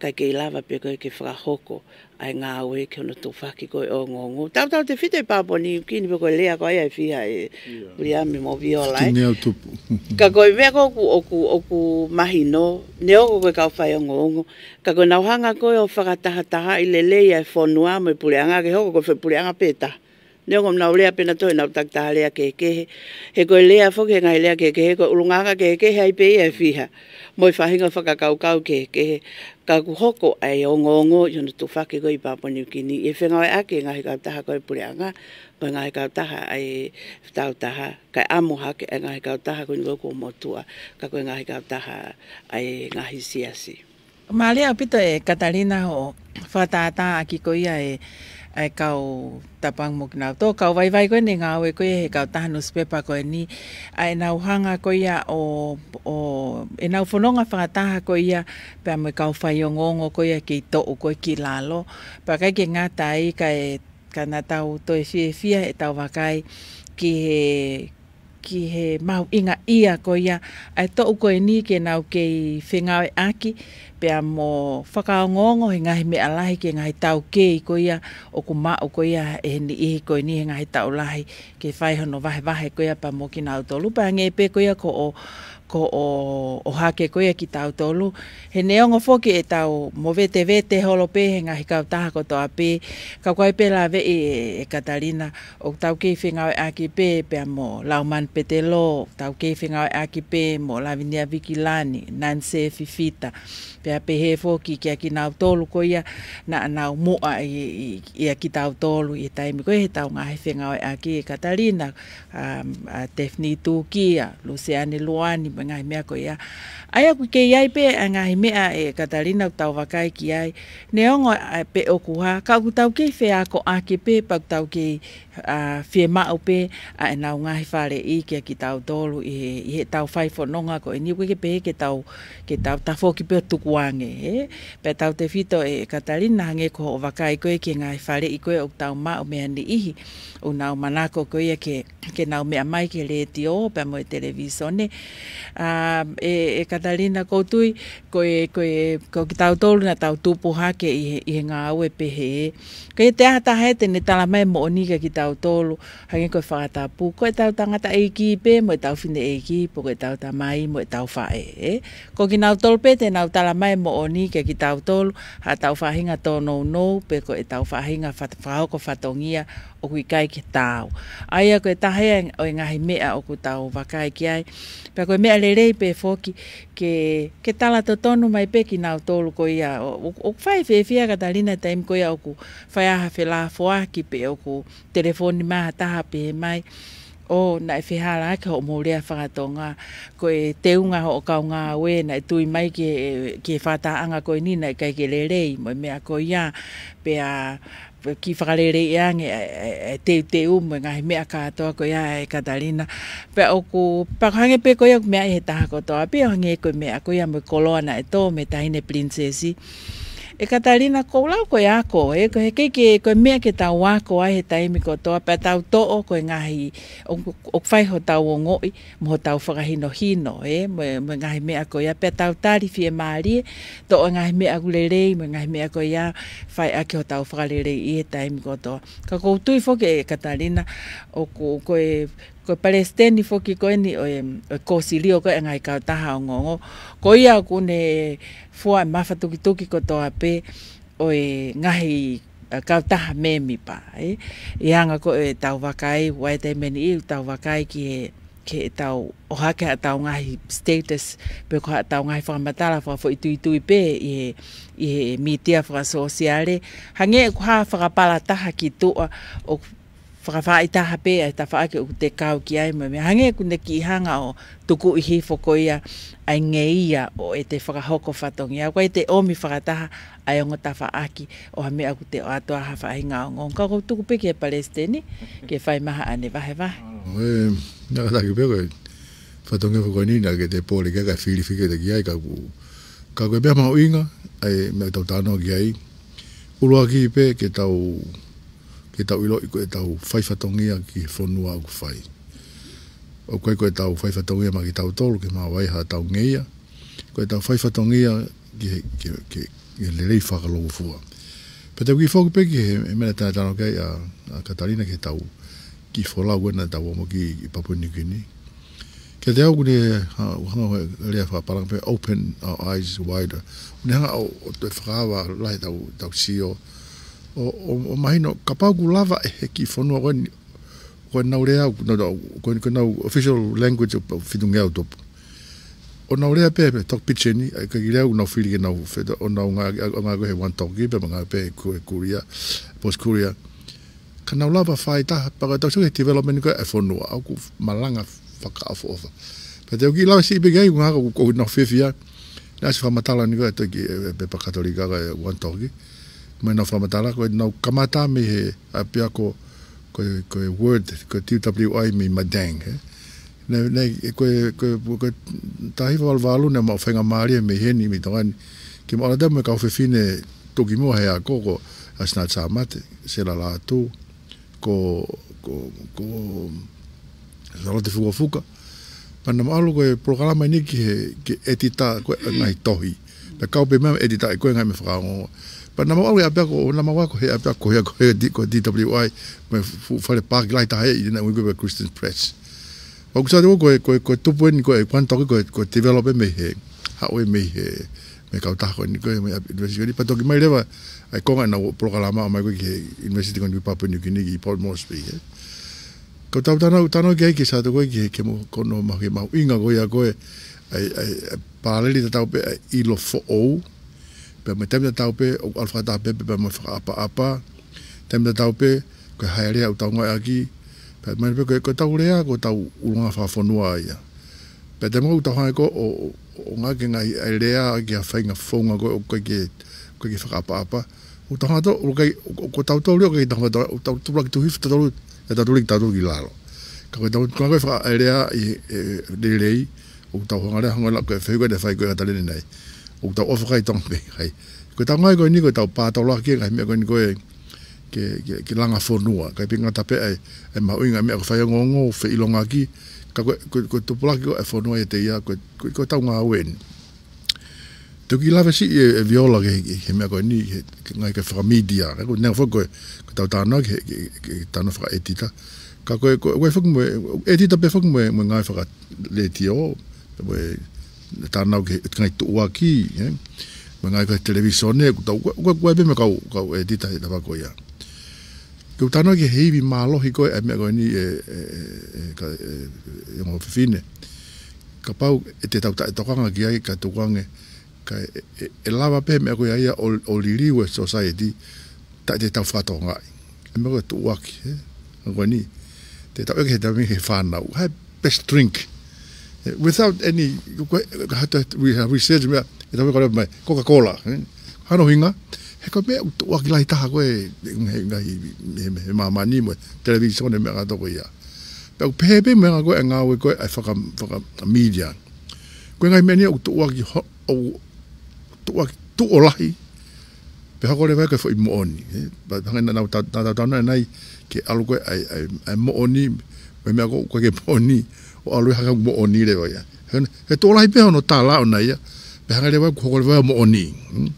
kae kei lava pē ko ē ke fakahoko ʻa e ngāue ki hono tufaki ko ē ʻo e ongoongo. Tautautefito ʻi Papua New Guinea pea ko e lea ko ia ʻe fiha ē, ʻIo. Viliami mo Viola, ē. Tini au tupu. Ka ko e meʻa ko ē ʻoku, ʻoku, ʻoku mahino, neongo ko e kau faiongoongo, ka ko ʻenau hanga ko ē ʻo fakatahatahaʻi lelei ʻa e fonua mo e puleʻanga ke hoko ko e foʻi puleʻanga pē taha. Neongo ʻenau lea pē nautolu ʻenau takitaha lea kehekehe. He ko e lea foki he ngaahi lea kehekehe, ko e ʻulungaanga kehekehe ai pē ia ʻe fiha. Mo e faʻahinga fakakaukau kehekehe. Ka ʻoku hoko ʻa e ongoongo ʻi hono tufaki ko ē ʻi Papua New Guinea. ʻI he fengāueʻaki e ngaahi kautaha ko ē puleʻanga, mo e ngaahi kautaha ʻa e fetautaha, kae ʻamu hake ʻa e ngaahi kautaha ko eni ko ē kuo motuʻa, ka ko e ngaahi kautaha ʻa e ngaahi siasi. Mālie ʻaupito ē Katalina hoʻo fakatātā ʻaki ko ia e, e kau tapu ange mo kinautolu, kau vaivai ko eni ngāue ko ia he kautaha newspaper ko eni, ʻa ʻenau hanga ko ia ʻo, ʻo, ʻenau fononga fakataha ko ia, pea mo e kau faiongoongo ko ia kei toʻu ko ē ki lalo, pea ʻikai ke ngata ai kae ka naʻa tau toe fiefia ʻetau vakai ki he ki he mahuʻingaʻia ko ia ʻa e toʻu ko eni ke nau kei fengāueʻaki pea mo fakaongoongo he ngaahi meʻa lahi ki he ngaahi taukei ko ia ʻoku maʻu ko ia ʻe he niʻihi ko eni he ngaahi taʻu lahi ke fai hono vahevahe ko ia pea mo kinautolu. Pea hangē pē ko ia ko hoʻo, ko hoʻo ʻohake ko ia kitautolu. He neongo foki ʻetau movetevete holo pē he ngaahi kautaha kotoa pē, ka ʻoku ʻi ai pē laveʻi ʻe, ʻe Katalina, ʻoku tau kei fengāueʻaki pē pea mo Laumani Petelo, tau kei fengāueʻaki pē mo Lavinia Vikilani, Nancy Fifita, pea pehē foki kia kinautolu ko ia naʻa nau muʻa ʻi, ʻi, ʻia kitautolu ʻi he taimi ko ia heʻetau ngaahi fengāueʻaki, ʻe Katalina, um, ʻa Tefini Tukia, Luseane Luani, mo e ngaahi meʻa ko ia. ʻA ia ʻoku kei ʻi ai pē ʻa e ngaahi meʻa, ʻe Katalina, ʻoku tau vakai ki ai. Neongo ʻa e pē ʻoku hā, ka ʻoku tau kei feakoʻaki pē, pea ʻoku tau kei, ʻa, fiemaʻu pē ʻa ʻenau ngaahi faleʻi kia kitautolu ʻi he, ʻi heʻetau fai fononga ko eni, ʻoku ʻikai ke pehē ke tau, ke tau tafoki pē ʻo tukuange, ē? Pea tautefito, ʻe Katalina, hangē ko hoʻo vakai ko ē ki he ngaahi faleʻi ko ē ʻoku tau maʻu mei ha niʻihi ʻoku nau manako ko ia ke, ke nau meʻa mai ki he letiō pea mo e televīsone. ʻA, ʻe, ʻe Katalina, ʻoku ou tui ko e, ko e, ko kitautolu naʻa tau tupu hake ʻi he, ʻi he ngāue pehē. Ka ʻi he taha taha ē te ne tala mai moʻoni kia kitautolu, hangē ko e fakatapu, ko ʻetau tangataʻeiki pē mo ʻetau fineʻeiki, pe ko ʻetau tamai mo ʻetau faʻē, ē? Ko kinautolu pē te nau tala mai moʻoni kia kitautolu, haʻatau faʻahinga tōnounou, pe ko ʻetau faʻahinga fat-, fakahoko fatongia ʻoku ʻikai ke taau. ʻA ia ko e taha ia ʻo e ngaahi meʻa ʻoku tau vakai ki ai. Pea ko e meʻa lelei pē foki ke, ke tala totonu mai pē kinautolu ko ia ʻo, ʻo, ʻoku fai fiefia, Katalina, taimi ko ia ʻoku fai ai ha felāfoaki pe ʻoku telefoni mai ha taha pehē mai, ʻo, naʻe fehālaaki hoʻomou lea fakatonga, ko e teunga hoʻo kaungāue, naʻe tui mai ki he, ki he fakatahaʻanga ko eni naʻe ʻikai ke lelei, mo e meʻa ko ia, pea, pea kiʻi fakaleleiʻi ange ʻa e, ʻa e, ʻa e teuteu mo e ngaahi meʻa kātoa ko ia, ʻe Katalina. Pea ʻoku, pea ʻoku hangē pē ko ia ʻoku meaʻi ʻe he taha kotoa pē, ʻo hangē ko e meʻa ko ia mo e koloa naʻe tō mei he Taʻahine Pilinisesi. ʻE Katalina, ʻoku ou lau ko e ako, ē, ko e hangē ko e, ko e meʻa ke tau ako ai he taimi kotoa, pea tau toʻo ko e ngaahi, ʻo, ʻoku fai hotau ongoʻi, mo hotau fakahinohino, ē, mo e, mo e ngaahi meʻa ko ia, pea tau tali fiemālie, toʻo e ngaahi meʻa ʻoku lelei, mo e ngaahi meʻa ko ia, fai ʻaki hotau fakaleleiʻi he taimi kotoa. Ka ʻoku ou tui foki, ʻe Katalina, ʻoku, ko e, ko e palesiteni foki ko eni ʻo e, ʻo e kōsilio ko ē ʻa e ngaahi kautaha ongoongo, ko ia ʻoku ne fua e mafatukituki kotoa pē ʻo e ngaahi, ʻa, kautaha mēmipa, ē? ʻI he anga ko ē ʻetau vakai, ʻoku ʻi ai e taimi ʻe niʻihi ʻoku tau vakai ki he, ki heʻetau ʻohake haʻatau ngaahi status, pe ko haʻatau ngaahi fakamatala fakafoʻituitui pē ʻi he, ʻi he mītia fakasōsiale. Hangē ʻoku hā fakapalataha ki tuʻa, ʻo fakafaʻitaha pē ʻa e tafaʻaki ʻoku te kau ki ai mo e meʻa. Hangē ʻoku ne kiʻi hanga ʻo tukuʻi hifo ko ia ʻa e ngeia ʻo ʻete fakahoko fatongia. ʻOku ʻikai te ʻomi fakataha ʻa e ongo tafaʻaki ʻo ha meʻa ʻoku te ʻoatu ai ha faʻahinga ongoongo. Ka ʻoku ou tuku pē ki he palesiteni, ke fai mai haʻane vahevahe. ʻE, naʻa taki pē ko e fatongia foki ko eni naʻa ke te pole ke ka fili fike te ki ai ka ku. Ka ko e meʻa mahuʻinga, ʻa e meʻa tau talanoa ki ai. ʻUluaki pē ke tau ke tau ʻiloʻi ko ʻetau fai fatongia ki he fonua ʻoku fai. ʻOku ʻikai ko ʻetau fai fatongia maʻa kitautolu ke maʻu ai haʻatau ngeia. Ko ʻetau fai fatongia ki he, ki he, ki he, ki he lelei fakalūkufua. Pea te u kiʻi foki pē ki he, he meʻa naʻe talanoa ki ai ʻa, ʻa Katalina ki heʻetau kiʻi folau ʻena ʻetau ō mai ki, ki Papua New Guinea. Kiate au ʻoku ne ha-, hanga ʻo e lea fakapālangi pē open our eyes wider. ʻOku ne hanga ʻo, ʻo toe fakaava lahi ʻetau, ʻetau sio. ʻO, ʻo, ʻo mahino, kapau ʻoku lava ʻe he kiʻi fonua ko eni, ko ʻenau lea, ko ʻenau, ko ʻenau, ko ʻenau official language ʻo fitungeau tupu. ʻO nau lea pē, pē, talk pidgin, ʻa e kiʻi lea ʻoku nau fili ke nau feta, ʻo nau ngā, ʻa, ʻa, ngā ko he Wantōki, pē, ngā pē, ko e Kuria, Post Kuria. Ka nau lava fai taha, pea ka tau sio ki he development ko ē ʻa e fonua, ʻoku malanga fakaʻofoʻofa. Pea te u kiʻi lau siʻi pē ki ai, ʻuhinga ko, ko ʻenau fiefia, naʻa ʻosi fakamatala ni ko ē ʻe he toki, ʻe, ʻe, pepa Katolika ko e Wantōki. Mo ʻenau fakamatala ko ʻenau kamata mei he ʻapiako ko e, ko e Word, ko e T W I mei Madang, ē. Naʻe, naʻe, ko e, ko e, ko e taha hiva valu valu naʻe maʻu faingamālie mei heni, mei Tonga ni. Ke maʻu ʻa e tama mo e kau fefine tuki muʻa he ako ko Asnat Samate, Sela Lātū, ko, ko, ko, Sālote Fukofuka. Pea naʻa mau ʻalu ko e polokalama eni ki he, ki he ʻētita ko ē ngaahi tohi. Pea kau pē meʻa ʻētita ko ē ngaahi meʻa fakaongo. Pea naʻa mau ʻalu he ʻapiako, naʻa mau ako he ʻapiako ko ia ko e D-, ko e D W I, mo e fuʻu fale paaki lahi taha ʻi heʻene ui ko e Christian Press. Pea ʻoku ou sio atu ko e, ko e, ko e tupu eni ko e, ko e toki ko e, ko e develop ē mei he, haʻu ē mei he, mei he kautaha ko eni ko e, mei he university ko eni, pea toki ʻomai leva ʻa e konga ʻenau polokalama ʻomai ko ē ki he university ko eni Papua New Guinea ʻi Port Moresby, ē. Ko ʻetau talanoa, talanoa ki ai ke sio atu ko ē ki he, ki he mo-, ko hono mahu-, ki he mahuʻinga ko ia ko e, ʻa e, ʻa e, ʻa e paleleli tatau pē ʻa e ʻilo foʻou, pea mo e taimi tatau pē ʻoku ʻalu fakataha pē, pea mo e fakaʻapaʻapa, taimi tatau pē ko e hā e lea ʻoku tau ngāueʻaki, pea mahino pē ko e, ko ʻetau lea, ko ʻetau ʻulungaanga fakafonua ia. Pea taimi ʻoku tau hanga ko ē ʻo, ʻo, ʻo ngāueʻaki e ngaahi ʻa e lea ki ha faʻahinga founga ko ē ʻoku ʻikai ke, ʻoku ʻikai ke fakaʻapaʻapa, ʻoku tau hanga ʻo, ʻoku ʻikai, ʻoku, ʻoku tau tau leo ʻikai tau hanga ʻo, ʻoku tau tupulaki tuʻu hifo tautolu, ʻe tautolu ki tautolu ki lalo. Ka ko ʻetau, ko e ngaahi fakaʻa e lea ʻi, ʻe, lelei, ʻoku tau hanga lea hanga la ko e fehuʻi ko ē naʻe fai ko ē ʻe Katalina ʻanenai. ʻOku tau ʻofa ki ai, Tonga pē ki ai. Ko ʻetau ngaahi ko eni ko ʻetau pātoloaki e ngaahi meʻa ko eni ko e ke, ke, ke langa fonua. ʻIkai pē ngata pē ʻa e, ʻa e mahuʻinga e meʻa ko e fai ongoongo, feʻilongaki, ka ko e, ko e, ko e tupulaki ko ē e fonua ʻiate ia, ko e, ko e, ko ʻetau ngāue eni. Te u kiʻi lave siʻi ē, ē Viola ki he, ki he, ki he meʻa ko eni, ki he, ki he ngaahi ko e fakamītia. Ē, ko e neongo foki ko e, ko ʻetau talanoa ki he, ki he, ki he talanoa fakaʻētita. Ka ko e, ko e, ko e foki mo e, ʻētita pē foki mo e, mo e ngaahi fakalētio, mo e talanoa ki he ngaahi tuʻuaki, ē. Mo e ngaahi ko e televīsone, ʻoku tau, ko e, ko e, ko e pē mo e kau, kau ʻētita he tafaʻaki ko ia. Ke u talanoa ki he ivi mālohi ko ē ʻa e meʻa ko eni ē, ē, ē, ē, ka, ē, ē, ē, ongo fefine. Kapau ʻe te tau taʻetokanga ki ai ka tukuange, ka ʻe, ʻe, ʻe lava pē meʻa ko ia ia ʻo, ʻo liliu e society, taʻe te tau fakatokangaʻi. ʻA e meʻa ko e tuʻuaki, ē? Meʻa ko eni. Te tau ʻeke he taimi he fānau. Hā e best drink. Ē, without any, ko e, ka hata, we have research meʻa, ʻe tau kore mai, Coca-Cola, ē? Hā hono ʻuhinga, he ko e meʻa ʻoku tuʻuaki lahi taha ko ē, he, he, he, he māmani mo e televīsone meʻa kātoa ko ia. Pea ʻoku pehē pē meʻa ko ē ngāue ko ē ʻa e faka-, fakamītia. Ko e ngaahi meʻa ni ʻoku tuʻuaki ho-, ʻo, tuʻuaki tuʻo lahi, pea hoko leva ia ko e foʻi moʻoni, ē? Pea hangē naʻa nau ta-, ta-, ta-, ta-, nai ke ʻalu ko ē ʻa e, ʻa e, ʻa e moʻoni, mo e meʻa ko ē ʻoku ʻikai ke moʻoni, ʻo ʻalu ia hangē ʻoku moʻoni leva ia. He, he tuʻo lahi pē hono tala ʻona ia, pea hangē leva ʻoku hoko leva ia moʻoni. Hmm?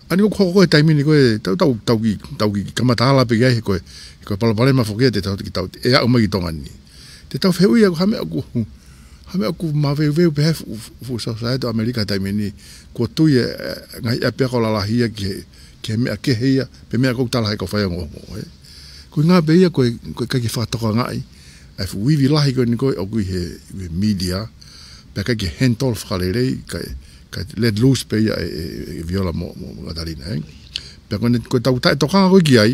ʻA eni ʻoku hoko ko ē he taimi ni ko ē, tau, tau, tau kiʻi, tau kiʻi kamata ala pē ki ai he ko e, he ko e palopalema foki ia te tau, te tau, ʻe aʻu mai ki Tonga ni. Te tau fehuʻi ʻa e hā e meʻa ʻoku, hā e meʻa ʻoku maveuveu pehē fuʻu, fuʻu, fuʻu society ʻo ʻAmelika he taimi ni, kuo tui e, e, ngaahi ʻapiako lalahi ia ki he, ki he meʻa kehe ia, pe meʻa ʻoku tala he kau faiongoongo, ē. Ko e ʻuhinga pē ia ko e, ko e ʻikai ke fakatokangaʻi ʻa e fuʻu ivi lahi ko eni ko ē ʻoku ʻi he, ʻi he media, pea ʻikai ke handle fakalelei, kae, kae let loose pē ia ʻe, ʻe, ʻe Viola mo, mo, mo Katalina, ē. Pea ko eni, ko ʻetau taʻetokanga ko ē ki ai,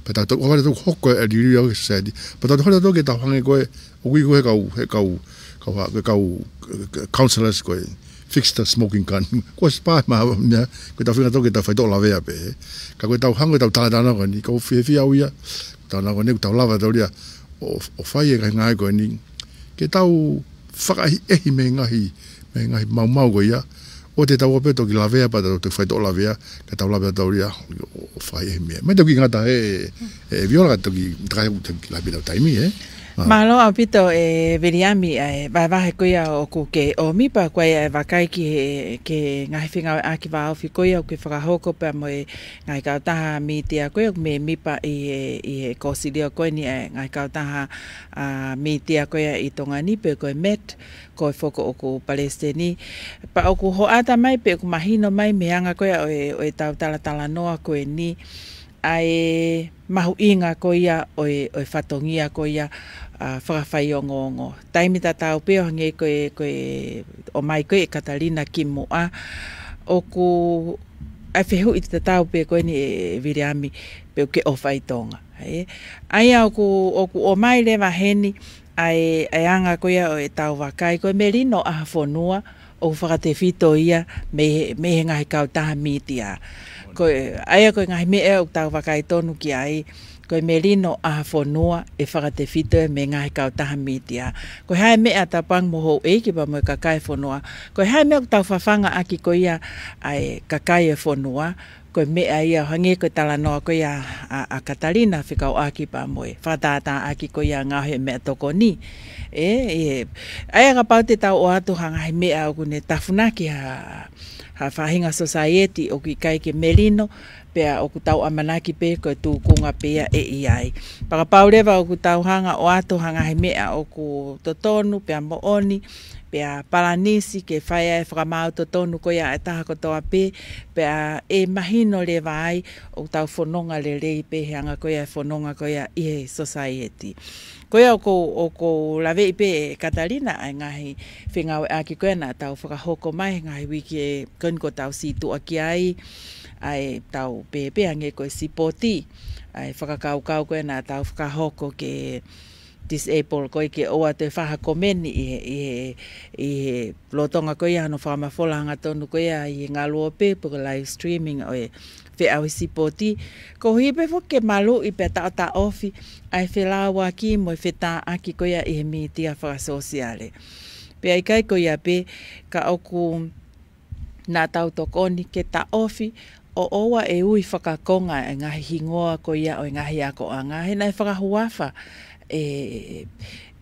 pea tau, tau, tau hoko e liliu ʻa e society, pea tau hoko atu ke tau hangē ko ē, ʻoku ʻi ko ē he kau, he kau, kau, he kau, eh, counselors ko ē, fix the smoking gun. Ko e spy mā, mea, ko ʻetau feinga tautolu ke tau faitoʻo lavea pē. Ka ko ʻetau hanga, ʻetau talatalanoa ko eni, ko e fiefia au ia, talatalanoa ko eni, ʻoku tau lava tautolu ia, ʻo, ʻo fai e ngaahi ngāue ko eni. Ke tau fakaʻehiʻehi mei he ngaahi, mei he ngaahi maumau ko ia, ʻo te tau pē toki lavea, pea tau toki faitoʻo lavea, ka tau lavea tautolu ia, ʻo, ʻo fai e meʻa. Mai toki ngata he, e Viola ka toki, takai ʻoku toki lapi tau taimi, ē? Ah. Mālō ʻaupito ē Viliami ʻa e vahevahe ko ia ʻoku ke ʻomi pea ko e vakai ki he, ki he ngaahi fengāueʻaki vāofi ko ia ʻoku ke fakahoko pea mo e ngaahi kautaha mītia ko ia ʻoku mēmipa ʻi he, ʻi he kōsilio ko eni ʻa e ngaahi kautaha, a, mītia ko ia ʻi Tonga ni pe ko e MET, ko e foki ʻoku palesiteni. Pea ʻoku hoʻata mai pe ʻoku mahino mai mei he anga ko ia ʻo e, ʻo ʻetau talatalanoa ko eni, ʻa e mahuʻinga ko ia ʻo e, ʻo e fatongia ko ia, a, fakafaiongoongo. Taimi tatau pē ʻo hangē ko e, ko e ʻomai ko ē ʻe Katalina kimuʻa, ʻoku ʻa e fehuʻi tatau pē ko eni ē Viliami pe ʻoku ke ʻofa ʻi Tonga. Ē? ʻA ia ʻoku, ʻoku ʻomai leva heni, ʻa e, ʻa e anga ko ia ʻo ʻetau vakai, ko e melino ʻaho fonua, ʻoku fakatefito ia mei he, mei he ngaahi kautaha mītia. Ko e, ʻa ia ko e ngaahi meʻa ʻoku tau vakai tonu ki ai, ko e melino ʻaho fonua ʻe fakatefito ia mei he ngaahi kautaha mītia. Ko e hā e meʻa Tapuang mo houʻeiki pea mo e kakai e fonua, ko e hā e meʻa ʻoku tau fafanga ʻaki ko ia ʻa e kakai e fonua, Ko e meʻa ia, hangē ko e talanoa ko ia ʻa, ʻa Katalina fekauʻaki pea mo e fakatātāʻaki ko ia ngaahi meʻatokoni. ʻE, ʻe, ʻa ia kapau te tau ʻoatu ha ngaahi meʻa ʻoku ne tafunaki ha, ha faʻahinga society ʻoku ʻikai ke melino, pea ʻoku tau ʻamanaki pē ko e tūkunga pē ia ʻe ʻi ai. Pea kapau leva ʻoku tau hanga ʻoatu ha ngaahi meʻa ʻoku totonu, pea moʻoni, pea palanisi ke fai ai e fakamaau totonu ko ia ʻa e taha kotoa pē, pea ʻe mahino leva ai ʻoku tau fononga lelei pē he anga ko ia e fononga ko ia ʻi he society. Ko ia ʻoku ou, ʻoku ou laveʻi pē ʻe Katalina ʻa e ngaahi fengāueʻaki ko ia naʻa tau fakahoko mai he ngaahi uike ko eni kuo tau sītuʻa ki ai, ʻa e tau pehē pē hangē ko e sipoti, ʻa e fakakaukau ko ia naʻa tau fakahoko ke disable ko ē ke ʻoua toe fai ha komeni ʻi he, ʻi he, ʻi he lolotonga ko ia hono fakamafola hangatonu ko ia ʻi he ngaluope pe ko e live streaming ʻo e feʻauhi sipoti. Koeʻuhi pē foki ke maluʻi pea taʻotaʻofi ʻa e felāuaki mo e fetāʻaki ko ia ʻi he mītia fakasōsiale. Pea ʻikai ko ia pē, ka ʻoku naʻa tau tokoni ke taʻofi ʻo ʻoua ʻe ui fakakonga e ngaahi hingoa ko ia ʻo e ngaahi akoʻanga he naʻe fakahuafa ʻe,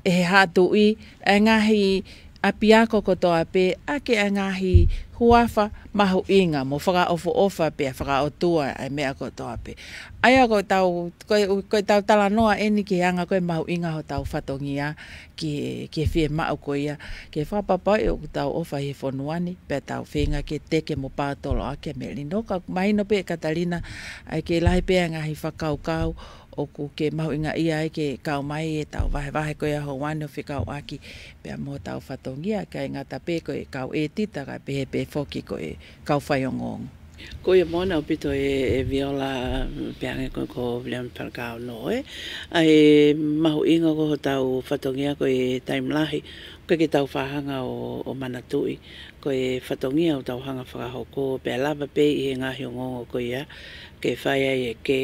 ʻe he haʻa tuʻi e ngaahi ʻapiako kotoa pē ʻaki e ngaahi huafa mahuʻinga mo fakaʻofoʻofa pea fakaʻotua e meʻa kotoa pē. ʻA ia ko ʻetau, ko e, ko ʻetau talanoa eni ki he anga ko e mahuʻinga hotau fatongia ki he, ki he fiemaʻu ko ia ke fakapapauʻi ʻoku tau ʻofa ʻi he fonua ni, pea tau feinga ke teke mo paotoloaki e melino. Ka mahino pē ʻe Katalina, ʻa e kei lahi pē e ngaahi fakakaukau ʻoku ke mahuʻingaʻia ai ke kau mai ʻetau vahevahe ko ia hoʻo ʻamanaki ʻo fekauʻaki pea mo hotau fatongia, ʻikai ngata pē ko e kau ʻētita kae pehē pē foki ko e kau faiongoongo. Ko ia moʻoni ʻaupito ʻe, ʻe Viola, pea hangē ko, ko Viliami Falekau Noe, ʻa e mahuʻinga ko hotau fatongia ko e taimi lahi, ʻoku ʻikai ke tau faʻa hanga ʻo, ʻo manatuʻi, ko e fatongia ʻoku tau hanga fakahoko, pea lava pē ʻi he ngaahi ongoongo ko ia, ke fai ai e kē,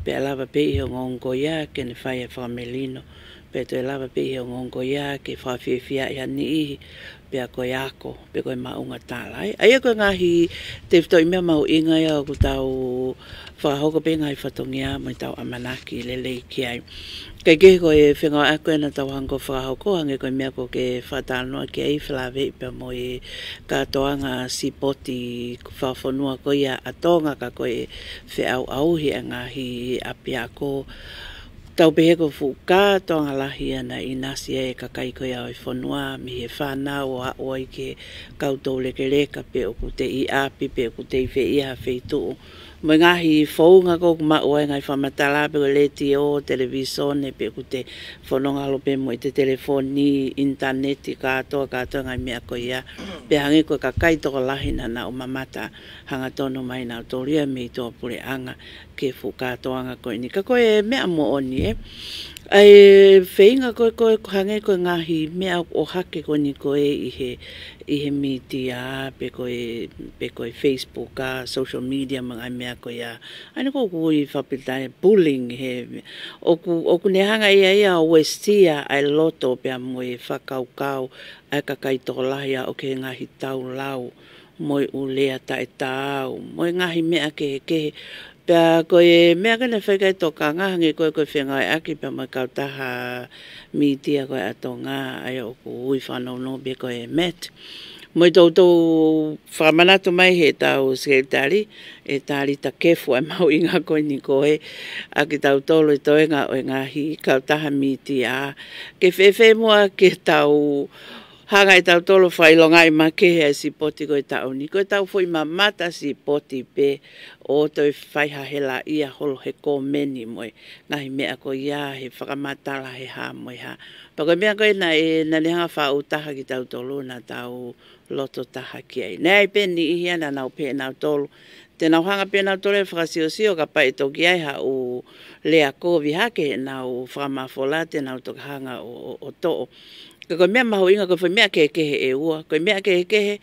pea lava pē ʻi he ongoongo ko ia, ke ne fai e fakamelino, pea toe lava pē ʻi he ongoongo ko ia, ke fakafiefia ʻi ha niʻihi, pea ko e ako, pe ko e maʻunga tala. ʻA ia ko e ngaahi tefitoʻi meʻa mahuʻinga ia ʻoku tau fakahoko pē ngaahi fatongia mo ʻetau ʻamanaki lelei ki ai. Kae kehe ko e fengāueʻaki ko ē naʻa tau hanga ʻo fakahoko, hangē ko e meʻa ko ē ke fakatalanoa ki ai, felāveʻi pea mo e kātoanga sipoti fakafonua ko ia ʻa Tonga ka ko e feʻauʻauhi e ngaahi ʻapiako. Tau pehē ko e fuʻu kātoanga lahi ia naʻe ʻinasi ai e kakai ko ia ʻo e fonua, mei he fānau ʻo aʻu ai ki he kau toulekeleka pe ʻoku te ʻi ʻapi pe ʻoku te ʻi fē ia ha feituʻu. Mo e ngaahi founga ko ē ʻoku maʻu ai e ngaahi fakamatala pe ko e letiō, televīsone pe ʻoku te fononga holo pē mo ʻete telefoni, ʻinitaneti, kātoa, kātoa e ngaahi meʻa ko ia. Pea hangē ko e kakai tokolahi naʻa nau mamata hangatonu mai nautolu ia mei tuʻapuleʻanga ki he fuʻu kātoanga ko eni. Ka ko e meʻa moʻoni ē. ʻA e feinga ko ē, ko e hangē ko e ngaahi meʻa ʻoku ʻohake ko eni ko ē ʻi he, ʻi he mītia, pe ko e, pe ko e Facebook ʻa, social media mo e ngaahi meʻa ko ia. ʻA eni ko ē ʻoku ui fakapilitānia bullying he, ʻoku, ʻoku ne hanga ia ia ʻo uesia ʻa e loto pea mo e fakakaukau ʻa e kakai tokolahi ʻo aʻu ki he ngaahi taulau, mo e ʻū lea taʻetaau, mo e ngaahi meʻa kehekehe. Pea ko e meʻa ko ē naʻe fai ki ai e tokanga, hangē ko ē ko e fengāueʻaki pea mo e kautaha mītia ko ē ʻa Tonga, ʻa ia ʻoku ui fakanounou pē ko e MET. Mo e toutou fakamanatu mai heʻetau sekelitali, ʻe Talita Kefu, ʻa e mahuʻinga ko eni ko ē ʻa kitautolu e toenga ʻo e ngaahi kautaha mītia. Ke fēfē muʻa ke tau hanga ʻe tautolu ʻo fakaʻilongaʻi makehe ʻa e sipoti ko ē ʻo e taʻu ni. Ko ʻetau foʻi mamata sipoti pē ʻo toe fai ha helaʻia holo he komeni mo e ngaahi meʻa ko ia, he fakamatala, he hā mo e hā. Pea ko e meʻa ko ē naʻe, naʻa ne hanga ʻo faʻu taha kitautolu naʻa tau loto taha ki ai. Naʻe ʻi ai pē niʻihi ia naʻa nau pehē ʻe nautolu te nau hanga pē ʻe nautolu ʻo fakasiosio kapau ʻe toki ʻi ai haʻu lea kovi hake heʻenau fakamafola te nau toki hanga ʻo, ʻo, ʻo toʻo. Ka ko e meʻa mahuʻinga ko e foʻi meʻa kehekehe ʻe ua. Ko e meʻa kehekehe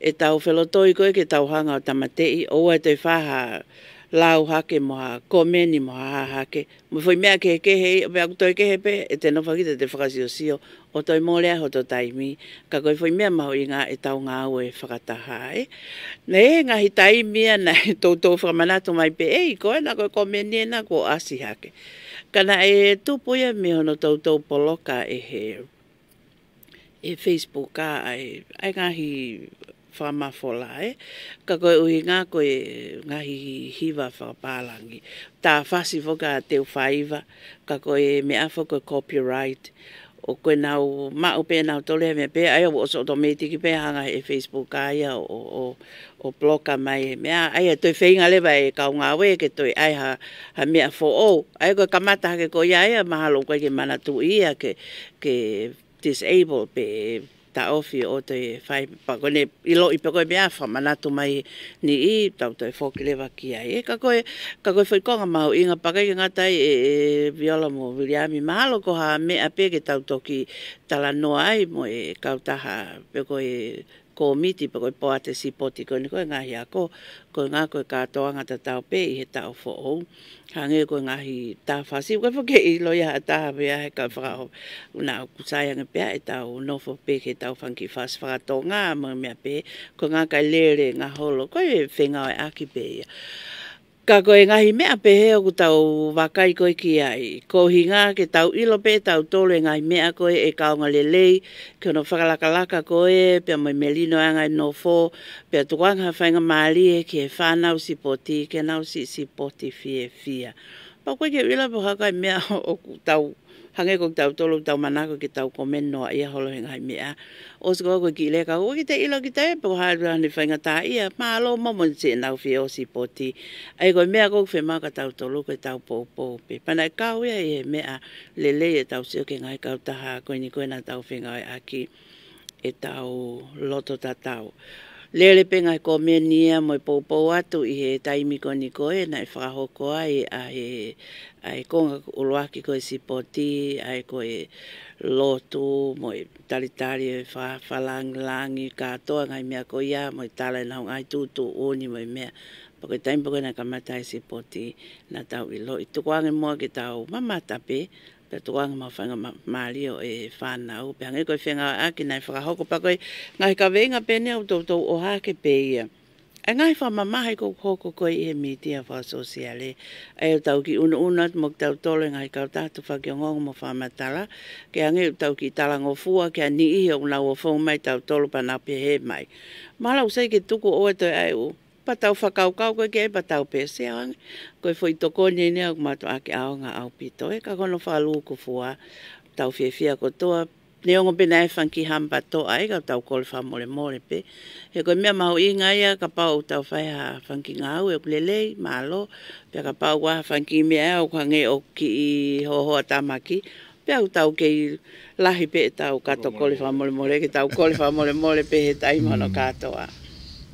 ʻetau felotoi ko ē ke tau hanga ʻo tāmateʻi, ʻoua ʻe toe fai ha lau hake mo ha komeni mo ha hā hake. Mo e foʻi meʻa kehekehe, pea ʻoku toe kehe pē, ʻe te nofo hake te te fakasiosio, ʻo toe mole ai hoto taimi, ka ko e foʻi meʻa mahuʻinga ʻetau ngāue fakataha ē. Naʻe ngaahi taimi ia naʻe toutou fakamanatu mai pē, ʻei, ko ena ko e komeni ena kuo ʻasi hake. Ka naʻe tupu ia mei hono toutou poloka ʻe he ʻe Facebook ʻa e, ʻa e ngaahi fakamafola ē. Ka ko e ʻuhinga ko e ngaahi hiva fakapālangi. Tāfasi foki ʻa Teufaiva, ka ko e meʻa foki ko e copyright. ʻOku nau maʻu pē nautolu e meʻa pē, ʻa ia ʻoku ʻosi automatic pē hanga ʻe Facebook ʻa ia ʻo, ʻo, ʻo, ʻo block mai e meʻa. ʻA ia toe feinga leva e kau ngāue ke toe ʻai ha, ha meʻa foʻou. ʻA ia ko e kamata hake ko ia ʻa ia mahalo ʻoku ʻikai ke manatuʻi ia ke, ke disable pe taʻofi ʻo toe fai, pea ko ʻene ʻiloʻi pē ko e meʻa fakamanatu mai ni ʻi tau toe foki leva ki ai. Ka ko e, ka ko e foʻi konga mahuʻinga pea ʻikai ke ngata ai ʻe, ʻe Viola mo Viliami, mahalo ko ha meʻa pē ke tau toki talanoa ai mo e kautaha pe ko e kōmiti pe ko e poate sipoti ko eni ko e ngaahi ako, ko e ngaahi ko e kātoanga tatau pē ʻi he taʻu foʻou. Hangē ko e ngaahi tāfasi, ʻoku ʻikai foki ke ʻilo ia ha taha pea he ka fakaʻo. Naʻa ʻoku sai ange pē ʻetau nofo pē ke tau fanga kiʻi fasi fakatonga mo e meʻa pē, ko e ngaahi kakai lele ngaholo, ko e fengāueʻaki pē ia. Ka ko e ngaahi meʻa pehē ʻoku tau vakai ko ē ki ai. Ko e ʻuhinga ke tau ʻilo pē tautolu e ngaahi meʻa ko ē ʻe kaunga lelei, ki hono fakalakalaka ko ē, pea mo e melino ʻa e ngaahi nofo, pea tukuange ha faingamālie ki he fānau sipoti, ke nau siʻi sipoti fiefia. Pea ʻoku ʻikai ke u ʻilo pe ko e hā e meʻa ʻoku tau, hangē ko tautolu tau manako ke tau komeni noa ia holo he ngaahi meʻa. ʻOsi ko ē ko e kiʻi leka, ʻoku ʻikai te ʻilo kita ē pe ko e hā ʻa ʻene faingataʻaʻia, mālō mo mo siʻenau fie ʻosi sipoti. ʻA ia ko e meʻa ʻoku fiemaʻu kia tautolu ko ʻetau poupou pē. Pea naʻe kau ia ʻi he meʻa lelei ʻetau sio ki he ngaahi kautaha ko eni ko ē naʻa tau fengāueʻaki ʻetau loto tatau. Lele pē ngaahi komeni ia mo e poupou atu ʻi he taimi ko eni ko ē naʻe fakahoko ai ʻa e, ʻa e konga ʻuluaki ko e sipoti, ʻa e ko e lotu mo e talitali e fa-, fakalāngilangi kātoa ngaahi meʻa ko ia mo e tala ʻenau ngaahi tuʻutuʻuni mo e meʻa. Pea ko e taimi pē ko ē naʻe kamata e sipoti naʻa tau ʻiloʻi tukuange muʻa ke tau mamata pē, pea tukuange mo e faingamālie ʻo e fānau, pea hangē ko e fengāueʻaki naʻe fakahoko pea ko e ngaahi kaveinga pē eni ʻoku toutou ʻohake pē ia. ʻA e ngaahi fakamamahi ʻoku hoko ko ē ʻi he mītia fakasōsiale, ʻa ia ʻoku tau kiʻi ʻunuʻunu atu mo kitautolu e ngaahi kautaha tufaki ongoongo mo fakamatala, ke hangē ʻoku tau kiʻi talangofua ki ha niʻihi ʻoku nau ō ʻo fou mai tautolu pea nau pehē mai, mahalo ʻoku sai ke tuku ʻo ʻoua ʻe toe ʻai ʻū. Pea tau fakakaukau ko ē ki ai pea tau pehē ʻoku sai ange. Ko e foʻi tokoni eni ia ʻoku mātuʻaki ʻaonga ʻaupito ē, ka ko hono fakalūkufua, tau fiefia kotoa, neongo pē naʻe fanga kiʻi hami pea toʻa ai ka tau kole fakamolemole pē. He ko e meʻa mahuʻinga ia kapau ʻoku tau fai ha fanga kiʻi ngāue ʻoku lelei, mālō, pea kapau ʻoku ʻi ai ha fanga kiʻi meʻa ʻoku hangē ʻoku kiʻi hohoʻa tāmaki, pea ʻoku tau kei lahi pē ʻetau kato kole fakamolemole, ke tau kole fakamolemole pē he taimi hono kātoa.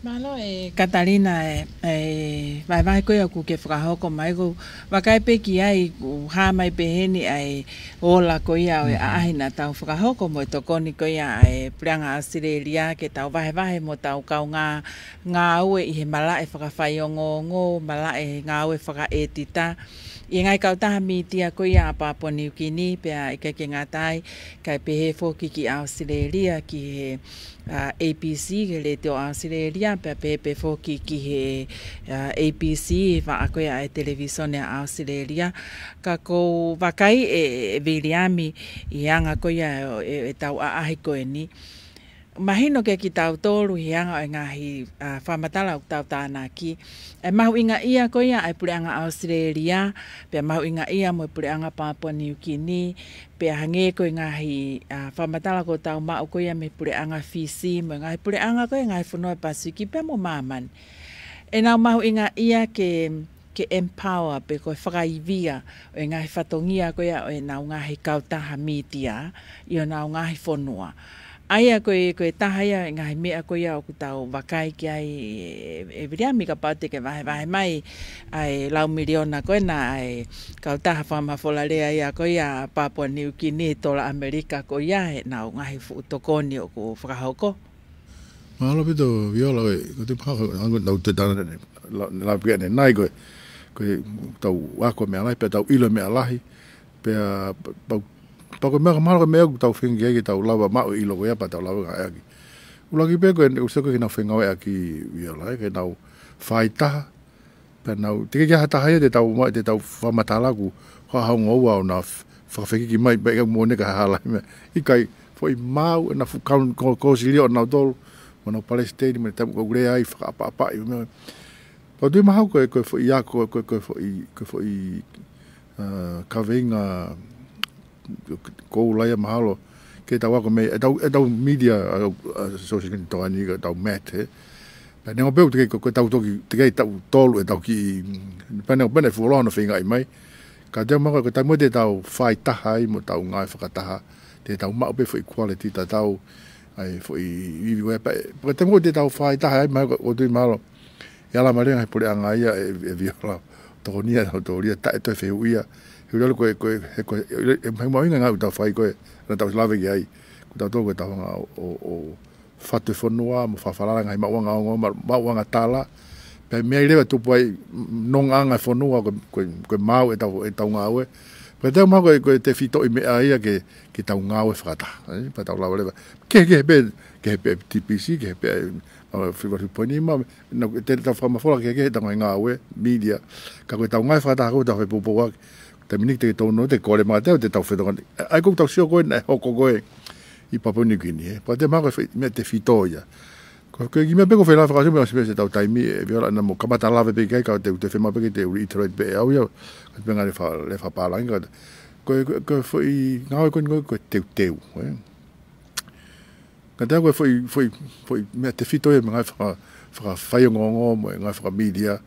Mālō e Katalina e, e vahevahe ko ia ʻoku ke fakahoko mai, ʻoku ou vakai pē ki ai, ʻoku hā mai pē heni ʻa e ola ko ia ʻo e ʻaʻahi naʻa tau fakahoko mo e tokoni ko ia ʻa e Puleʻanga ʻAositelēlia ke tau vahevahe mo ʻetau kaungā ngāue ʻi he malaʻe fakafaiongoongo, malaʻe ngāue fakaʻētita, ʻi he ngaahi kautaha mītia ko ia ʻa Papua Niukini, pea ʻikai ke ngata ai, kae pehē foki ki ʻAositelēlia, ki he, ʻa, A B C, ki he Letiō ʻAositelēlia, pea pehē pē foki ki he, ʻa, A B C, vaʻa ko ia ʻa e televīsone ʻa ʻAositelēlia. Ka ʻoku ou vakai ʻe, ʻe Viliami ʻi he anga ko ia ʻo e, ʻetau ʻaʻahi ko eni. Mahino kia kitautolu ʻi he anga ʻo e ngaahi, ʻa, fakamatala ʻoku tau tānaki, ʻa e mahuʻingaʻia ko ia ʻa e Puleʻanga ʻAositelēlia, pea mahuʻingaʻia mo e Puleʻanga Papua Niukini, pea hangē ko e ngaahi, ʻa, fakamatala ʻoku tau maʻu ko ia mei he Puleʻanga Fisi, mo e ngaahi puleʻanga ko ia ʻi he ngaahi fonua ʻo e Pasifiki, pea mo māmani. ʻEnau mahuʻingaʻia ke ke empower pe ko e fakaivia ʻo e ngaahi fatongia ko ia ʻo ʻenau ngaahi kautaha mītia ʻi honau ngaahi fonua. ʻA ia ko e, ko e taha ia ʻo e ngaahi meʻa ko ia ʻoku tau vakai ki ai ʻe, ʻe Viliami kapau te ke vahevahe mai ʻa e lau miliona ko ena ʻa e kautaha fakamafola lea ia ko ia Papua Niukini, tola ʻAmelika ko ia ʻenau ngaahi fuʻu tokoni ʻoku fakahoko. Mālō ʻaupito Viola ē, ko te pā, ango nau te tana ne, la, la pia ne, nai ko e. Ko e tau ako meʻa lahi, pea tau ʻilo meʻa lahi, pea pau, pau ko e meʻa ka mahalo ko e meʻa ʻoku tau feinga ki ai ke tau lava maʻu e ʻilo ko ia pea tau lava ngāueʻaki. ʻUluaki pē ko e, ʻoku sio ko e ke nau fengāueʻaki ia lahi, ke nau fai taha, pea nau, teʻeki ke ʻi ai ha taha ia te tau ma-, te tau fakamatala ʻoku haʻu ngoua ʻo na f-, fakafekiki mai, pea ʻikai mo ne ka hala mai. ʻIkai, foʻi maau, ʻena fu-, kaun-, ko, ko silio nautolu, mo nau palesiteni, mo ne tamu ko lea ai, fakaʻapaʻapaʻi, mo e meʻa. Pau tui mahalo ko e, ko e foʻi ako, ko e, ko e foʻi, ko e foʻi, uh, kaveinga, ko laia mahalo, ke tau ako mei, e tau, e tau media, uh, uh, association tokani, ko e tau met, he. Pea neongo pē ʻoku teʻeki, ko, ko e tau toki, teʻeki tau tolu, e tau ki, pea neongo pē naʻe fuoloa hono feingaʻi mai. Ka te maka, ko e taimi te tau fai taha ai mo tau ngāue fakataha, te tau maʻu pē foʻi quality tatau, ʻa e foʻi ivi ko e pē. Ko e taimi te tau fai taha ai, mahalo, ʻoku ou tui mahalo, ʻe ala mai leva e puleʻanga ia ʻe, ʻe Viola, tokonia, tau toria, taʻe toe fehuʻia. He ʻoku lalo ko e, ko e, he ko e, he mahuʻinga ngāue ʻoku tau fai ko e, naʻa tau lave ki ai. Ko tautolu ko e tau hanga ʻo, ʻo, ʻo fatu e fonua, mo fakafalala ngaahi maʻuʻanga ongo, ma-, maʻuʻanga tala. Pea mei ai leva tupu ai, nongaʻanga e fonua, ko e, ko e, ko e maau e tau, e tau ngāue. Pea te maka ko e, ko e tefitoʻi meʻa ia ke, ke tau ngāue fakataha, ē? Pea tau lava leva. Kehekehe pē, kehe pē T P C, kehe pē, uh, Freeport Point Nima, na, te tau fakamafola kehekehe tau ngaahi ngāue, media. Ka ko e tau ngāue fakataha ko e tau fai poupou ake. Taimi ni te tau no, te kole maka te, te tau fetokani. ʻA ia ko e tau sio ko e, naʻe hoko ko e, ʻi Papua New Guinea, ē. Pea te maka ko e foʻi, meʻa tefito ia. Ko, ko e kiʻi meʻa pē ko e fela fakasio meʻa ʻosi pē se tau taimi, ʻe Viola naʻa mo kamata lave pē ki ai ka te, te fema pē ke te reiterate pē ʻe au ia, ka te pē ngale fa, le fa pālangi ka. Ko, ko, ko e foʻi ngāue ko eni ko e teuteu, ē. Ka te ko e foʻi, foʻi, foʻi meʻa tefito ia mo e ngaahi faka, fakafaiongoongo mo e ngaahi fakamedia,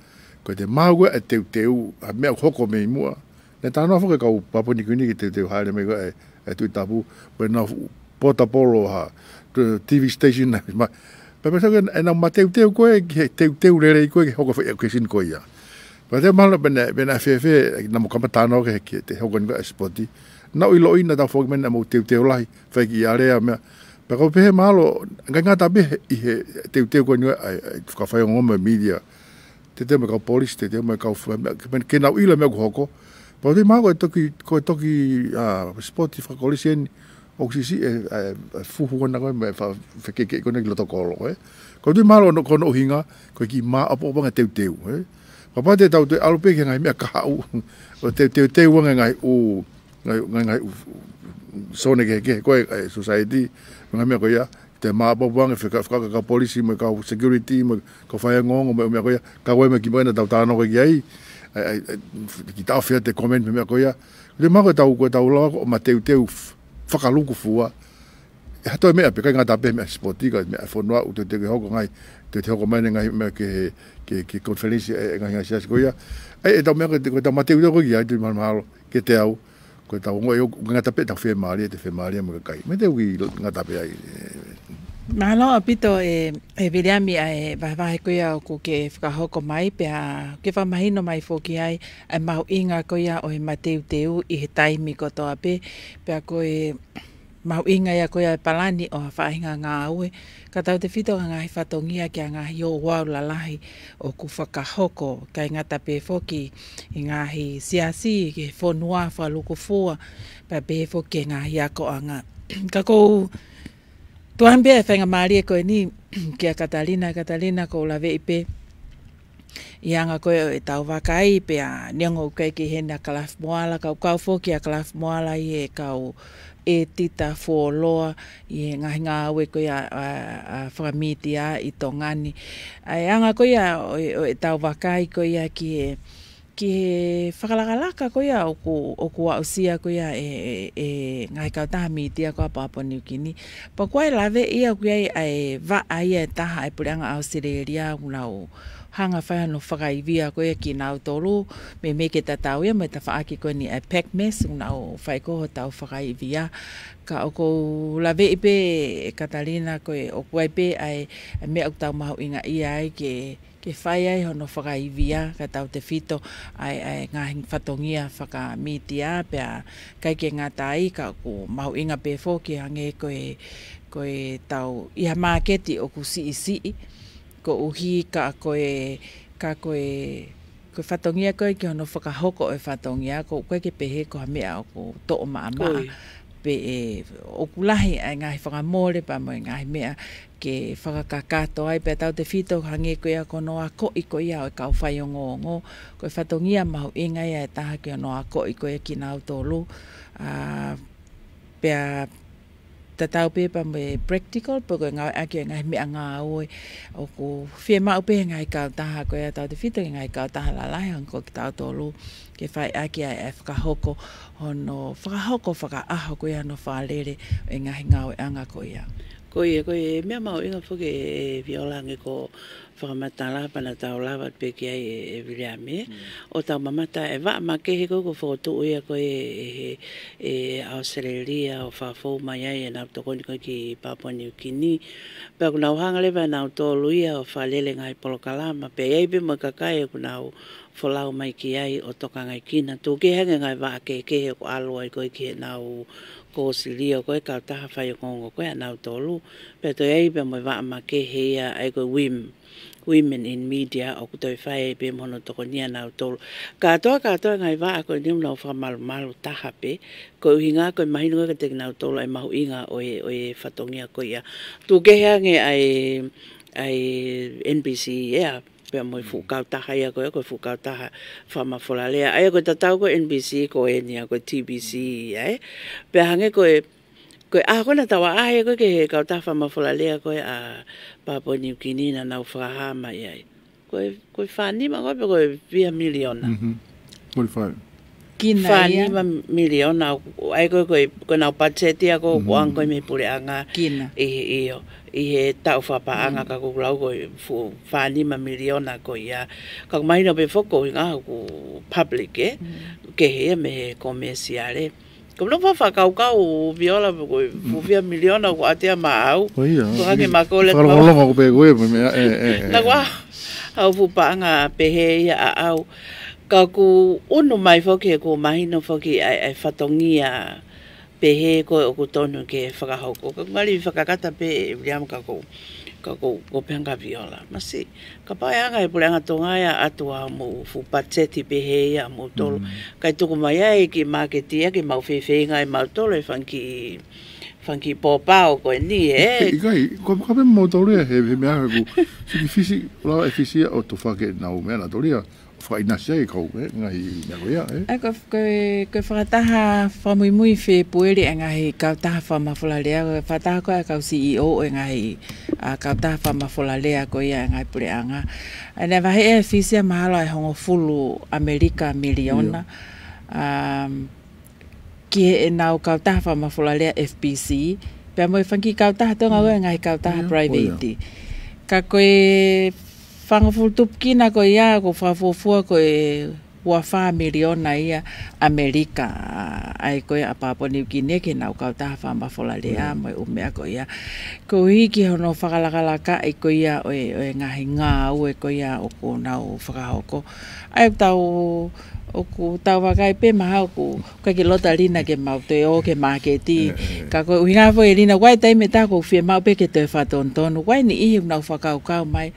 ko e te maau ko e teuteu, ʻa e meʻa ʻoku hoko mei muʻa, naʻe talanoa foki e kau Papua New Guinea ki he teuteu hāʻele mai ko e, e Tuʻi Tapu, pea nau fu-, pota polo ha, te-, T V station na, ma, pea pea sake, ʻenau mateuteu ko e, ki he teuteu lelei ko e, ke hoko foʻi occasion ko ia. Pea te mahalo pē naʻe, pē naʻe fēfē, naʻa mo kamata talanoa ki he, ki he te hoko ni ko e sipoti. Naʻa ku ʻiloʻi naʻa tau foki mai naʻa mo teuteu lahi, fai ki ʻAlea meʻa. Pea kau pehē mahalo, ngaahi ngata pē ʻi he teuteu ko eni ʻa e, ʻa e fakafaiongoongo mo e media. Teuteu mo e kau polisi, teuteu mo e kau fu-, meʻa, ke, ke nau ʻilo e meʻa ʻoku hoko. Pea te maka ko e toki, ko e toki, a, sipoti fakakolisi eni, ʻoku siʻisiʻi e, e, e fuhu ko ena ko e, mo e fa-, fekeʻikeʻi ko ena ki loto kolo, ē. Ko e tui mahalo ko hono ʻuhinga, ko e kiʻi maʻopoʻopo ange teuteu, ē. Kapau te tau toe ʻalu pē ki he ngaahi meʻa kahaʻu, ʻo teuteu, teuteu ange ngaahi ʻū, ngaahi, ngaahi, ngaahi ʻū, ʻū, sone kehekehe, ko e, e society, ngaahi meʻa ko ia, te maʻopoʻopo ange faka-, faka-, kau polisi, mo e kau security, mo e kau faiongoongo, mo e meʻa ko ia, ka ko e meʻa kimuʻa naʻa tau talanoa ki ai, ʻa e, ʻa e, ʻa e, kiʻi taʻofi ʻa e comment mo e meʻa ko ia. Te maka ko e tau, ko e tau lava ko e mateuteu f-, fakalukufua. ʻE ha toe meʻa pē, ʻikai ngata pē meʻa sipoti, ka meʻa fonua, ʻoku teuteu ke hoko ngaahi, teuteu ke hoko mai ʻene ngaahi meʻa ki he, ki he, ki he conference, e, e ngaahi, ngaahi siasi ko ia. ʻA ia, e tau meʻa ko e, ko e tau mateuteu ko ia, ʻoku ou tui mahalo, mahalo, kiate au, ko e tau ongoʻi ʻoku ngata pē tau fiemālie, te fiemālie mo e kakai. Mei te uki ngata pē ai, ē. Mālō ʻaupito e, e Viliami ʻa e vahevahe ko ia ʻoku ke fakahoko mai, pea ke fakamahino mai foki ai, ʻa e mahuʻinga ko ia ʻo e mateuteu ʻi he taimi kotoa pē, pea ko e mahuʻinga ia ko ia e palani ʻo ha faʻahinga ngāue, ka tautefito ki he ngaahi fatongia ki he ngaahi ouau lalahi ʻoku fakahoko, ʻikai ngata pē foki ʻi he ngaahi siasi, ki he fonua fakalukufua, pea pehē foki ki he ngaahi akoʻanga. Ka ʻoku ou tuʻu ange pē ʻa e faingamālie ko eni kia Katalina, Katalina ʻoku ou laveʻi pē ʻi he anga ko ē ʻo e tau vakai, pea neongo ʻoku ʻikai ke ʻi heni ʻa Kalafi Moala, ka ʻoku kau foki ʻa Kalafi Moala ʻi he kau ʻētita fuoloa ʻi he ngaahi ngāue ko ia ʻa, ʻa, ʻa fakamītia ʻi Tonga ni. ʻA e anga ko ia ʻo, ʻo e tau vakai ko ia ki he, ki he fakalakalaka ko ia ʻoku, ʻoku aʻusia ko ia ʻe, ʻe, ʻe ngaahi kautaha mītia ko ia ʻa Papua New Guinea. Pea ʻoku ʻi ai e lave ia ʻoku ʻi ai ʻa e vaʻa ia ʻe taha ʻa e Puleʻanga ʻAositelēlia ʻoku nau hanga fai hono fakaivia ko ia kinautolu, meimei ke tatau ia mo e tafaʻaki ko eni ʻa e PACMAS, ʻoku nau fai ko ē hotau fakaivia. Ka ʻoku ou laveʻi pē ʻe Katalina ko e ʻoku ʻi ai pē ʻa e, ʻa e meʻa ʻoku tau mahuʻingaʻia ai ke, ke fai ai hono fakaivia ka tautefito ʻa e, ʻa e ngaahi fatongia fakamītia pea ʻikai ke ngata ai ka ʻoku mahuʻinga pē foki hangē ko e, ko e tau ʻi ha māketi ʻoku siʻisiʻi, koeʻuhi ka ko e, ka ko e, ko e fatongia ko ē ki hono fakahoko ʻo e fatongia, ko ʻoku ʻikai ke pehē ko ha meʻa ʻoku toʻo maʻamaʻa. Pe ʻoku lahi ʻa e ngaahi fakamole pea mo e ngaahi meʻa ke fakakakato ai, pea tautefito hangē ko ia ko hono akoʻi ko ia ʻo e kau faiongoongo. Ko e fatongia mahuʻinga ia ʻe taha ki hono akoʻi ko ia kinautolu. ʻA, pea tatau pē pea mo e practical, pe ko e ngāueʻaki e ngaahi meʻangāue ʻoku fiemaʻu pē he ngaahi kautaha ko ia tautefito ki he ngaahi kautaha lalahi hangē ko kitautolu ke fai ʻaki ʻa e fakahoko hono fakahoko fakaʻaho ko ia hono fakalele ʻo e ngaahi ngāueʻanga ko ia. Ko ia, ko e meʻa mahuʻinga foki ʻe Viola hangē ko e fakamatala pea naʻa tau lave pē ki ai ʻe, ʻe Viliami. ʻO tau mamata e vaʻa makehe ko ē ʻoku fokotuʻu ia ko ē ʻe, ʻe ʻAositelēlia ʻo fakafou mai ai ʻenau tokoni ko ē ki Papua Niukini. Pea ʻoku nau hanga leva ʻe nautolu ia ʻo fakalele ngaahi polokalama. Pea ʻi ai pē mo e kakai ʻoku nau folau mai ki ai ʻo tokangaekina. Tuku kehe ange ngaahi vaʻa kehekehe ʻoku ʻalu ai ko ē ki heʻenau kōsilio ko ē kautaha faiongoongo ko ē ʻanautolu. Pea toe ʻi ai pē mo e vaʻa makehe ia ʻa e ko e WIM, Women in Media, ʻoku toe fai ai pē mo hono tokoni ʻanautolu. Kātoa, kātoa ngaahi vaʻa ko eni ʻoku nau fakamalumalu taha pē. Ko e ʻuhinga ko e mahino ko ē kiate kinautolu ʻa e mahuʻinga ʻo e, ʻo e fatongia ko ia. Tuku kehe ange ʻa e, ʻa e NBC ia, pea mo e fuʻu kautaha ia ko ē, ko e fuʻu kautaha fakamafolalea. ʻA ia ko e tatau ko e NBC ko eni ia ko e TBC ia ē. Pea hangē ko e, ko e ʻaho ko ē naʻa tau ʻaʻahi ko ē ki he kautaha fakamafolalea ko ē ʻa Papua Niukini naʻa nau fakahā mai ai. Ko e, ko e fānima ko ē pe ko e fiha miliona. Kina ia. Fānima miliona, ʻa ia ko e, ko e, ko ʻenau patiseti ia ko ē ʻoku ʻoange ko ē mei he puleʻanga. Kina. ʻI he, ʻio, ʻi he taʻu fakapaʻanga ka ʻoku lau ko e fuʻu fānima miliona ko ia. Ka ʻoku mahino pē foki ko e ʻuhinga ʻoku public ē. Kehe ia mei he komēsiale. Ko e nofo fakakaukau Viola pe ko e fuʻu fiha miliona ʻoku ʻatea maʻau. Ko ia. Ko hake ma ko le fakalongolongo ko pē ko e meʻa, ē, ē, ē. Naʻa ku ʻai haʻaku fuʻu paʻanga pehē ia ʻaʻau. Ka ʻoku ʻunu mai foki he ʻoku mahino foki ʻa e, ʻa e fatongia pehē ko ē ʻoku tonu ke fakahoko. Ka ʻoku ngali fakakata pē ʻe Viliami ka ʻoku, ka ʻoku, ʻoku pehē ange Viola. Masiʻi, kapau ʻe hanga ʻe he puleʻanga Tonga ia ʻo ʻatu haʻamou fuʻu patiseti pehē ia ʻamoutolu. Kae tuku mai ai ki māketi ia ke mau feifeinga ʻe mautolu e fanga kiʻi, fanga kiʻi pōpao ko eni ē. ʻIkai, ko, ka pē mautolu ia he, he meʻa ʻoku, siki Fisi, lava ʻe Fisi ia ʻo tufaki ʻenau meʻa nautolu ia. Fakaʻinasi ai kau, ē, ngaahi meʻa ko ia, ē. ʻA ia ko, ko, ko e fakataha fakamuimui Fēpueli ʻa e ngaahi kautaha fakamafolalea, ko e fakataha ko ē ʻa e kau CEO ʻo e ngaahi, ʻa, kautaha fakamafolalea ko ia ʻa e ngaahi puleʻanga. ʻA ia naʻe vaheʻi ʻe Fisi ia mahalo ʻe hongofulu ʻAmelika miliona. ʻIo. Um, ki heʻenau kautaha fakamafolalea FBC, pea mo e fanga kiʻi kautaha Tonga ʻo e ngaahi kautaha private. Ka ko e fangofulu tupukina ko ia, ʻoku fakafuofua ko e ua fā miliona ia ʻAmelika, ʻa ia ko ē ʻa Papua Niukini ki heʻenau kautaha fakamafolalea mo e ʻū meʻa ko ia. Koeʻuhi ki hono fakalakalakaʻi ko ia ʻo e, ʻo e ngaahi ngāue ko ia ʻoku nau fakahoko. ʻA ia ʻoku tau, ʻoku tau vakai pē mahalo ʻoku ʻikai ke loto ʻa Lina ke mau toe ō ki he māketi. Ka ko e ʻuhinga foki ʻe Lina, ʻoku ʻi ai e taimi ʻe taha ʻoku fiemaʻu pē ke toe fakatonutonu. ʻOku ʻi ai e niʻihi ʻoku nau fakakaukau mai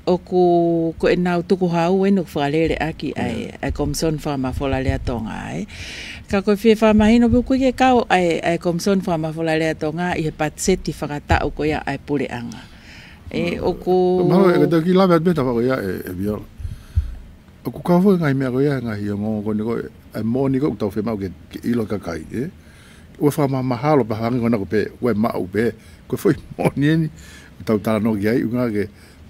ʻoku, ko ʻenau tukuhau eni ʻoku fakalele ʻaki ʻa e, ʻa e Komisoni Fakamafolalea Tonga ē. Ka ko e fie fakamahino pē ʻoku ʻikai ke kau ʻa e, ʻa e Komisoni Fakamafolalea Tonga ʻi he patiseti fakataʻu ko ia ʻa e puleʻanga. ʻE, ʻoku. Mahalo ʻe ke toki lave atu pē tafa ko ia ʻe, ʻe Viola. ʻOku kau foki ngaahi meʻa ko ia, ngaahi ongoongo ko eni ko ē, ʻa e moʻoni ko ē ʻoku tau fiemaʻu ke, ke ʻilo ʻe he kakai, ē. ʻOua fakamahalo pē hangē ko ena ko pē, ʻoua ʻe maʻu pē, ko e foʻi moʻoni eni, ʻoku tau talanoa ki ai, ʻuhinga ke,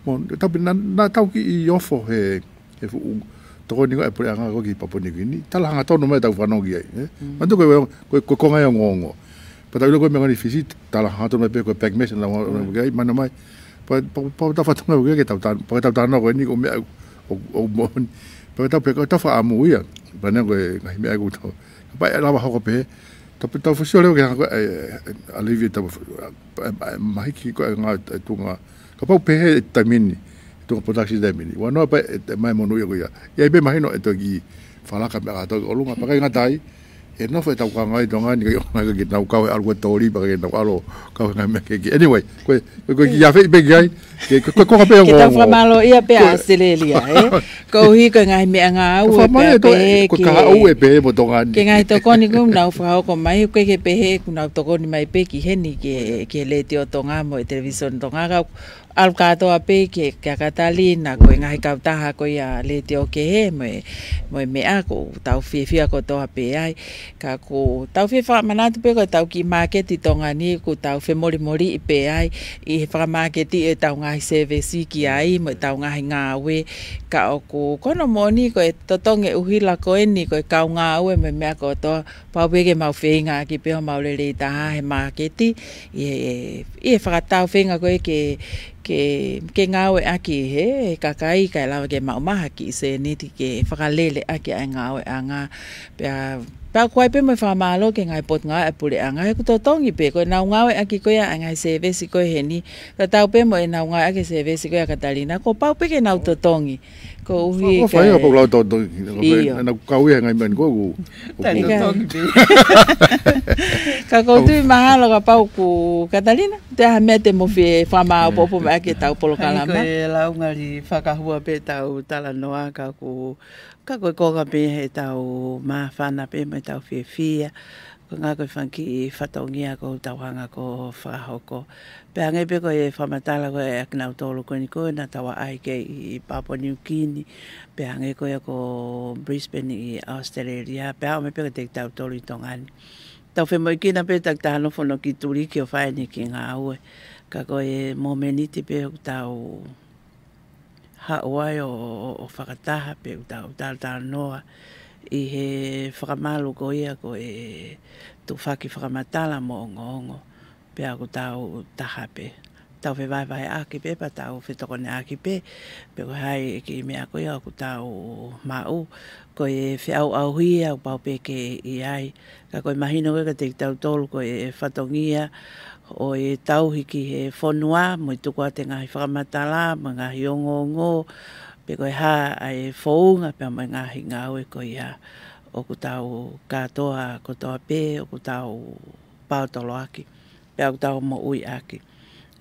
mo, tau pē, naʻa, naʻa tau kiʻi ofo he, he fuʻu tokoni ko ē ʻa e puleʻanga ko ē ki Papua Niukini, tala hangatonu mai ʻetau fanongo ki ai, ē. Manatu ko e, ko e, ko e konga ia ongoongo. Pea tau ʻilo ko e meʻa ko eni Fisi, tala hangatonu mai pē ko e pack mess, naʻa, naʻa, naʻa, mai, mana mai. Pea, pea, pea tau fatongia ko ē ke tau tan-, pea tau talanoa ko eni ko e meʻa ʻoku, ʻoku moʻoni. Pea tau pē, tau fakaʻamu ia. Pea neongo e ngaahi meʻa ʻoku tau. Pea ʻe lava hoko pē. Tau pē, tau fosio leo ke hanga ko ē, ʻe, ʻe, ʻa Livi tau, ʻe, ʻe, ʻe, mahiki ko ē ngaahi, ʻe, tuʻunga. Kapau pehē ʻe taimi ni, tuʻunga production taimi ni. Ua noa pē, ʻe, ʻe mai monūʻia ko ia. ʻI ai pē mahino ʻe toki fakalaka meʻa kātoa ki ʻolunga. Pea ʻikai ngata ai, ʻE nofo ʻetau kaungā ʻi Tonga ni, ʻikai ʻaonga ke nau kau he ʻalu ko e tōlipa, ka ke nau ʻalu kau he ngaahi meʻa kehekehe. Anyway, ko e, ko e, ko e kiʻi ʻafeʻi pē ki ai, ke, ko e, ko e konga pē. Ke tau ongoongo. Fakamālō ia pē ʻa ʻAositelēlia, ē? Koeʻuhi ko e ngaahi meʻangāue pē, pehē ko e ke, kahaʻu ē pē mo Tonga ni. Ke ngaahi tokoni kuo nau fakahoko mai, ʻoku ʻikai ke pehē kuo nau tokoni mai pē ki heni ke, ke Letiō Tonga mo e Televīsone Tonga, ka ʻalu kātoa pē ki he, kia Katalina, ko e ngaahi kautaha ko ia letiō kehe mo e, mo e meʻa, ʻoku tau fiefia kotoa pē ai. Ka ʻoku tau fie fakamanatu pē ko ʻetau kiʻi māketi Tonga ni, ʻoku tau femolimoliʻi pē ai ʻi he fakamāketiʻi ʻetau ngaahi sēvesi ki ai mo ʻetau ngaahi ngāue. Ka ʻoku, ko hono moʻoni ko e totongi e ʻuhila ko eni, ko e kau ngāue mo e meʻa kotoa, pau pē ke mau feinga ʻaki pē ʻo mau lelei taha he māketi, ʻi he, ʻi he fakatau feinga ko ē ke, ke, ke ngāueʻaki ʻe he kakai kae lava ke maʻu mai ha kiʻi sēniti ke fakalele ʻaki ʻa e ngāueʻanga. Pea, pea ʻoku ʻi ai pē mo e fakamālō ki he ngaahi potungāue ʻa e puleʻanga, he ʻoku totongi pē, ko ʻenau ngāueʻaki ko ia ʻa e ngaahi sēvesi ko ē heni, tatau pē mo ʻenau ngāueʻaki e sēvesi ko ia ʻa Katalina, kuo pau pē ke nau totongi. Koeʻuhi ko e fai ka, ka pau lau toto, ʻio, ʻenau kau ia he ngaahi meʻa ni ko ē ʻoku, ʻoku. Taʻetotongi pē. Ka ʻoku ou tui mahalo kapau ko Katalina, toe ʻi ai ha meʻa te mo fie fakamāʻopoʻopo mai ʻaki ʻetau polokalama? Ko e launga li fakahua pē ʻetau talanoa, ka ʻoku, ka ko e konga pē ʻetau māfana pē mo ʻetau fiefia. Ko e ngaahi ko e fanga kiʻi fatongia ʻoku tau hanga ʻo fakahoko. Pea hangē pē ko e fakamatala ko ē ʻa kinautolu ko eni ko ē naʻa tau ʻai ki ai ʻi Papua New Guinea, pea hangē ko ē ko Brisbane ʻi ʻAositelēlia, pea aʻu mai pē kiate kitautolu ʻi Tonga ni. Tau femoʻuekina pē takitaha nofo hono kiʻi tuliki ʻo fai ʻene kiʻi ngāue. Ka ko e mōmeniti pē ʻoku tau haʻu ai ʻo, ʻo, ʻo fakataha pē ʻoku tau talatalanoa ʻi he fakamalu ko ia ko e tufaki fakamatala mo ongoongo. Pea ʻoku tau taha pē. Tau fevahevaheʻaki pē, pea tau fetokoneʻaki pē, pe ko e hā e kiʻi meʻa ko ia ʻoku tau maʻu, ko e feʻauʻauhi ia ʻoku pau pē ke ʻi ai. Ka ko e mahino ko ē kiate kitautolu ko e fatongia ʻo e tauhi ki he fonua, mo e tuku atu e ngaahi fakamatala, mo e ngaahi ongoongo, pe ko e hā ʻa e founga, pea mo e ngaahi ngāue ko ia ʻoku tau kātoa kotoa pē, ʻoku tau paotoloaki, pea ʻoku tau moʻuiʻaki.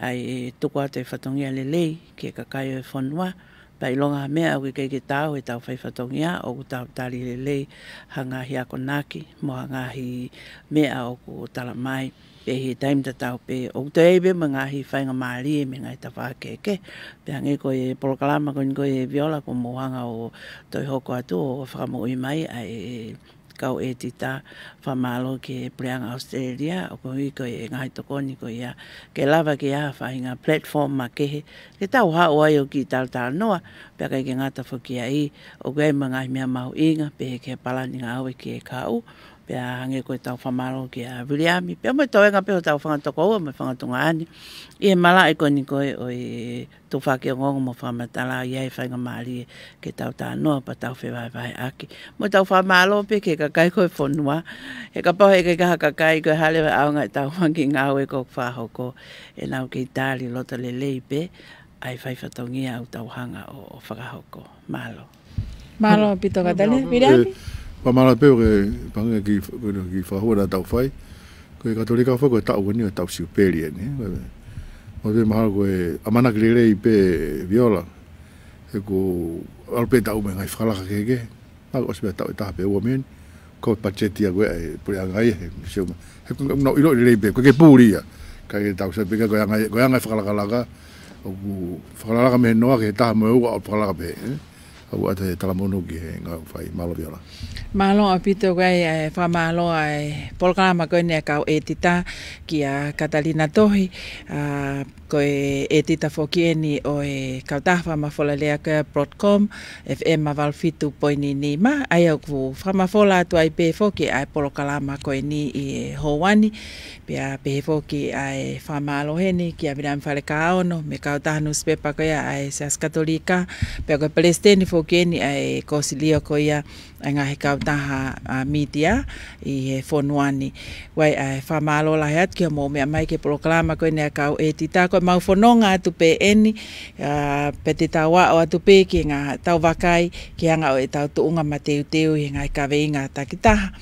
ʻA e tuku atu e fatongia lelei ki he kakai ʻo e fonua, pea ʻilonga ha meʻa ʻoku ʻikai ke taau ʻetau fai fatongia, ʻoku tau tali lelei ha ngaahi akonaki, mo ha ngaahi meʻa ʻoku tala mai, pea ʻi he taimi tatau pē, ʻoku toe ʻi ai pē mo e ngaahi faingamālie mei he ngaahi tafaʻaki kehekehe. Pea hangē ko e polokalama ko eni ko ē Viola ʻoku mou hanga ʻo toe hoko atu ʻo fakamoʻui mai ʻa e kau ʻētita, fakamālō ki he Puleʻanga ʻAositelēlia, ʻoku ʻi ai ko e ngaahi tokoni ko ia, ke lava ke ʻi ai ha faʻahinga platform makehe, ke tau haʻu ai ʻo kiʻi talatalanoa, pea ʻikai ke ngata foki ai, ʻoku ʻi ai mo e ngaahi meʻa mahuʻinga, pehē ki he palani ngāue ki he kahaʻu, pea hangē ko ʻetau fakamālō kia Viliami, pea mo e toenga pē hotau fanga tokoua mo e fanga tuongaʻane, ʻi he malaʻe ko eni ko ē ʻo e tufaki ongoongo mo fakamatala, ʻi ai e faingamālie ke tau talanoa pea tau fevahevaheʻaki. Mo tau fakamālō pē ki he kakai ko ē fonua. He kapau heʻikai ke ʻi ai ha kakai ko ē, hā leva e ʻaonga ʻetau fanga kiʻi ngāue ʻoku fakahoko, ʻenau kei tali loto lelei pē ʻa e fai fatongia ʻoku tau hanga ʻo, ʻo fakahoko. Mālō. Mālō ʻaupito Katalina. Viliami? ʻE, fakamālō pē ʻoku ke pehē ki he, ki he fakahua naʻa tau fai. Ko e Katolika foki ko e taʻu ko eni ʻo e taʻu siupeli eni. Ko e, ʻoku ou tui mahalo ko e ʻamanaki lelei pē Viola. He ʻoku ʻalu pē taʻu mo e ngaahi fakalaka kehekehe. Mahalo ʻosi pē taʻu ʻe taha pe ua mei heni. Ko e patiseti ia ko ē ʻa e puleʻanga ia he museum. He ʻoku nau ʻiloʻi lelei pē, ʻoku ʻikai ke puli ia. Ka ʻoku tau sio pē ki he ko e anga, ko e anga e fakalaka, ʻoku fakalaka mei he noa ki he taha mo e ua ʻo fakalaka pē, ē? ʻOku ʻoatu e talamonū ki he ngāue ʻoku fai. Mālō Viola. Mālō ʻaupito. Ko e, ʻe, fakamālō ʻa e polokalama ko eni ʻa e kau ʻētita kia Katalina Tohi, ʻa, ko e ʻētita foki eni ʻo e kautaha fakamafola lea ko ia Broadcom, F M valu fitu poini nima, ʻa ia ʻoku fakamafola atu ai pē foki ʻa e polokalama ko eni ʻi he houa ni, pea pehē foki ʻa e fakamālō heni kia Viliami Falekaono, mei he kautaha nusipepa ko ia ʻa e Siasi Katolika, pea ko e palesiteni foki eni ʻa e kōsilio ko ia ʻa e ngaahi kautaha, ʻa, mītia ʻi he fonua ni. Vakai, ʻa e fakamālō lahi atu ki hoʻomou meʻa mai ki he polokalama ko eni ʻa e kau ʻētita, ko ʻemau fononga atu pē eni, ʻa, pea te tau aʻu atu pē ki he ngaahi, tau vakai ki he anga ʻo ʻetau tuʻunga mateuteu ʻi he ngaahi kaveinga takitaha.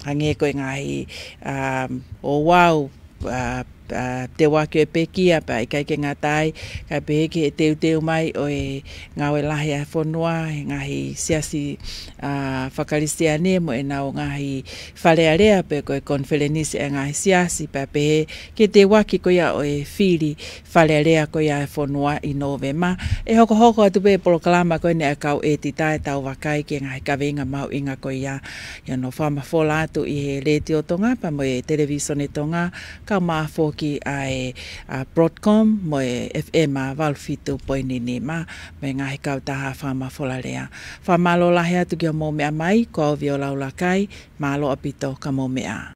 Hangē ko e ngaahi, ʻa, ouau, ʻa, ʻa, teuaki ʻo e pekia, pea ʻikai ke ngata ai, kae pehē ki he teuteu mai ʻo e ngāue lahi ʻa e fonua, he ngaahi siasi, ʻa, faka-Kalisitiane mo ʻenau ngaahi fale alea pe ko e konifelenisi ʻa e ngaahi siasi, pea pehē ki he teuaki ko ia ʻo e fili fale alea ko ia ʻa e fonua ʻi Nōvema. ʻE hokohoko atu pē polokalama ko eni ʻa e kau ʻētita ʻo tau vakai ki he ngaahi kaveinga mahuʻinga ko ia. ʻI hono fakamafola atu ʻi he Letiō Tonga pea mo e Televīsone Tonga, kae ʻumaʻā foki ʻa e, ʻa, Broadcom mo e F M ʻa valu fitu poini nima, mo e ngaahi kautaha fakamafola lea. Fakamālō lahi atu ki hoʻomou meʻa mai, ko au Viola ʻUluakai, mālō ʻaupito ka mou meʻa ā.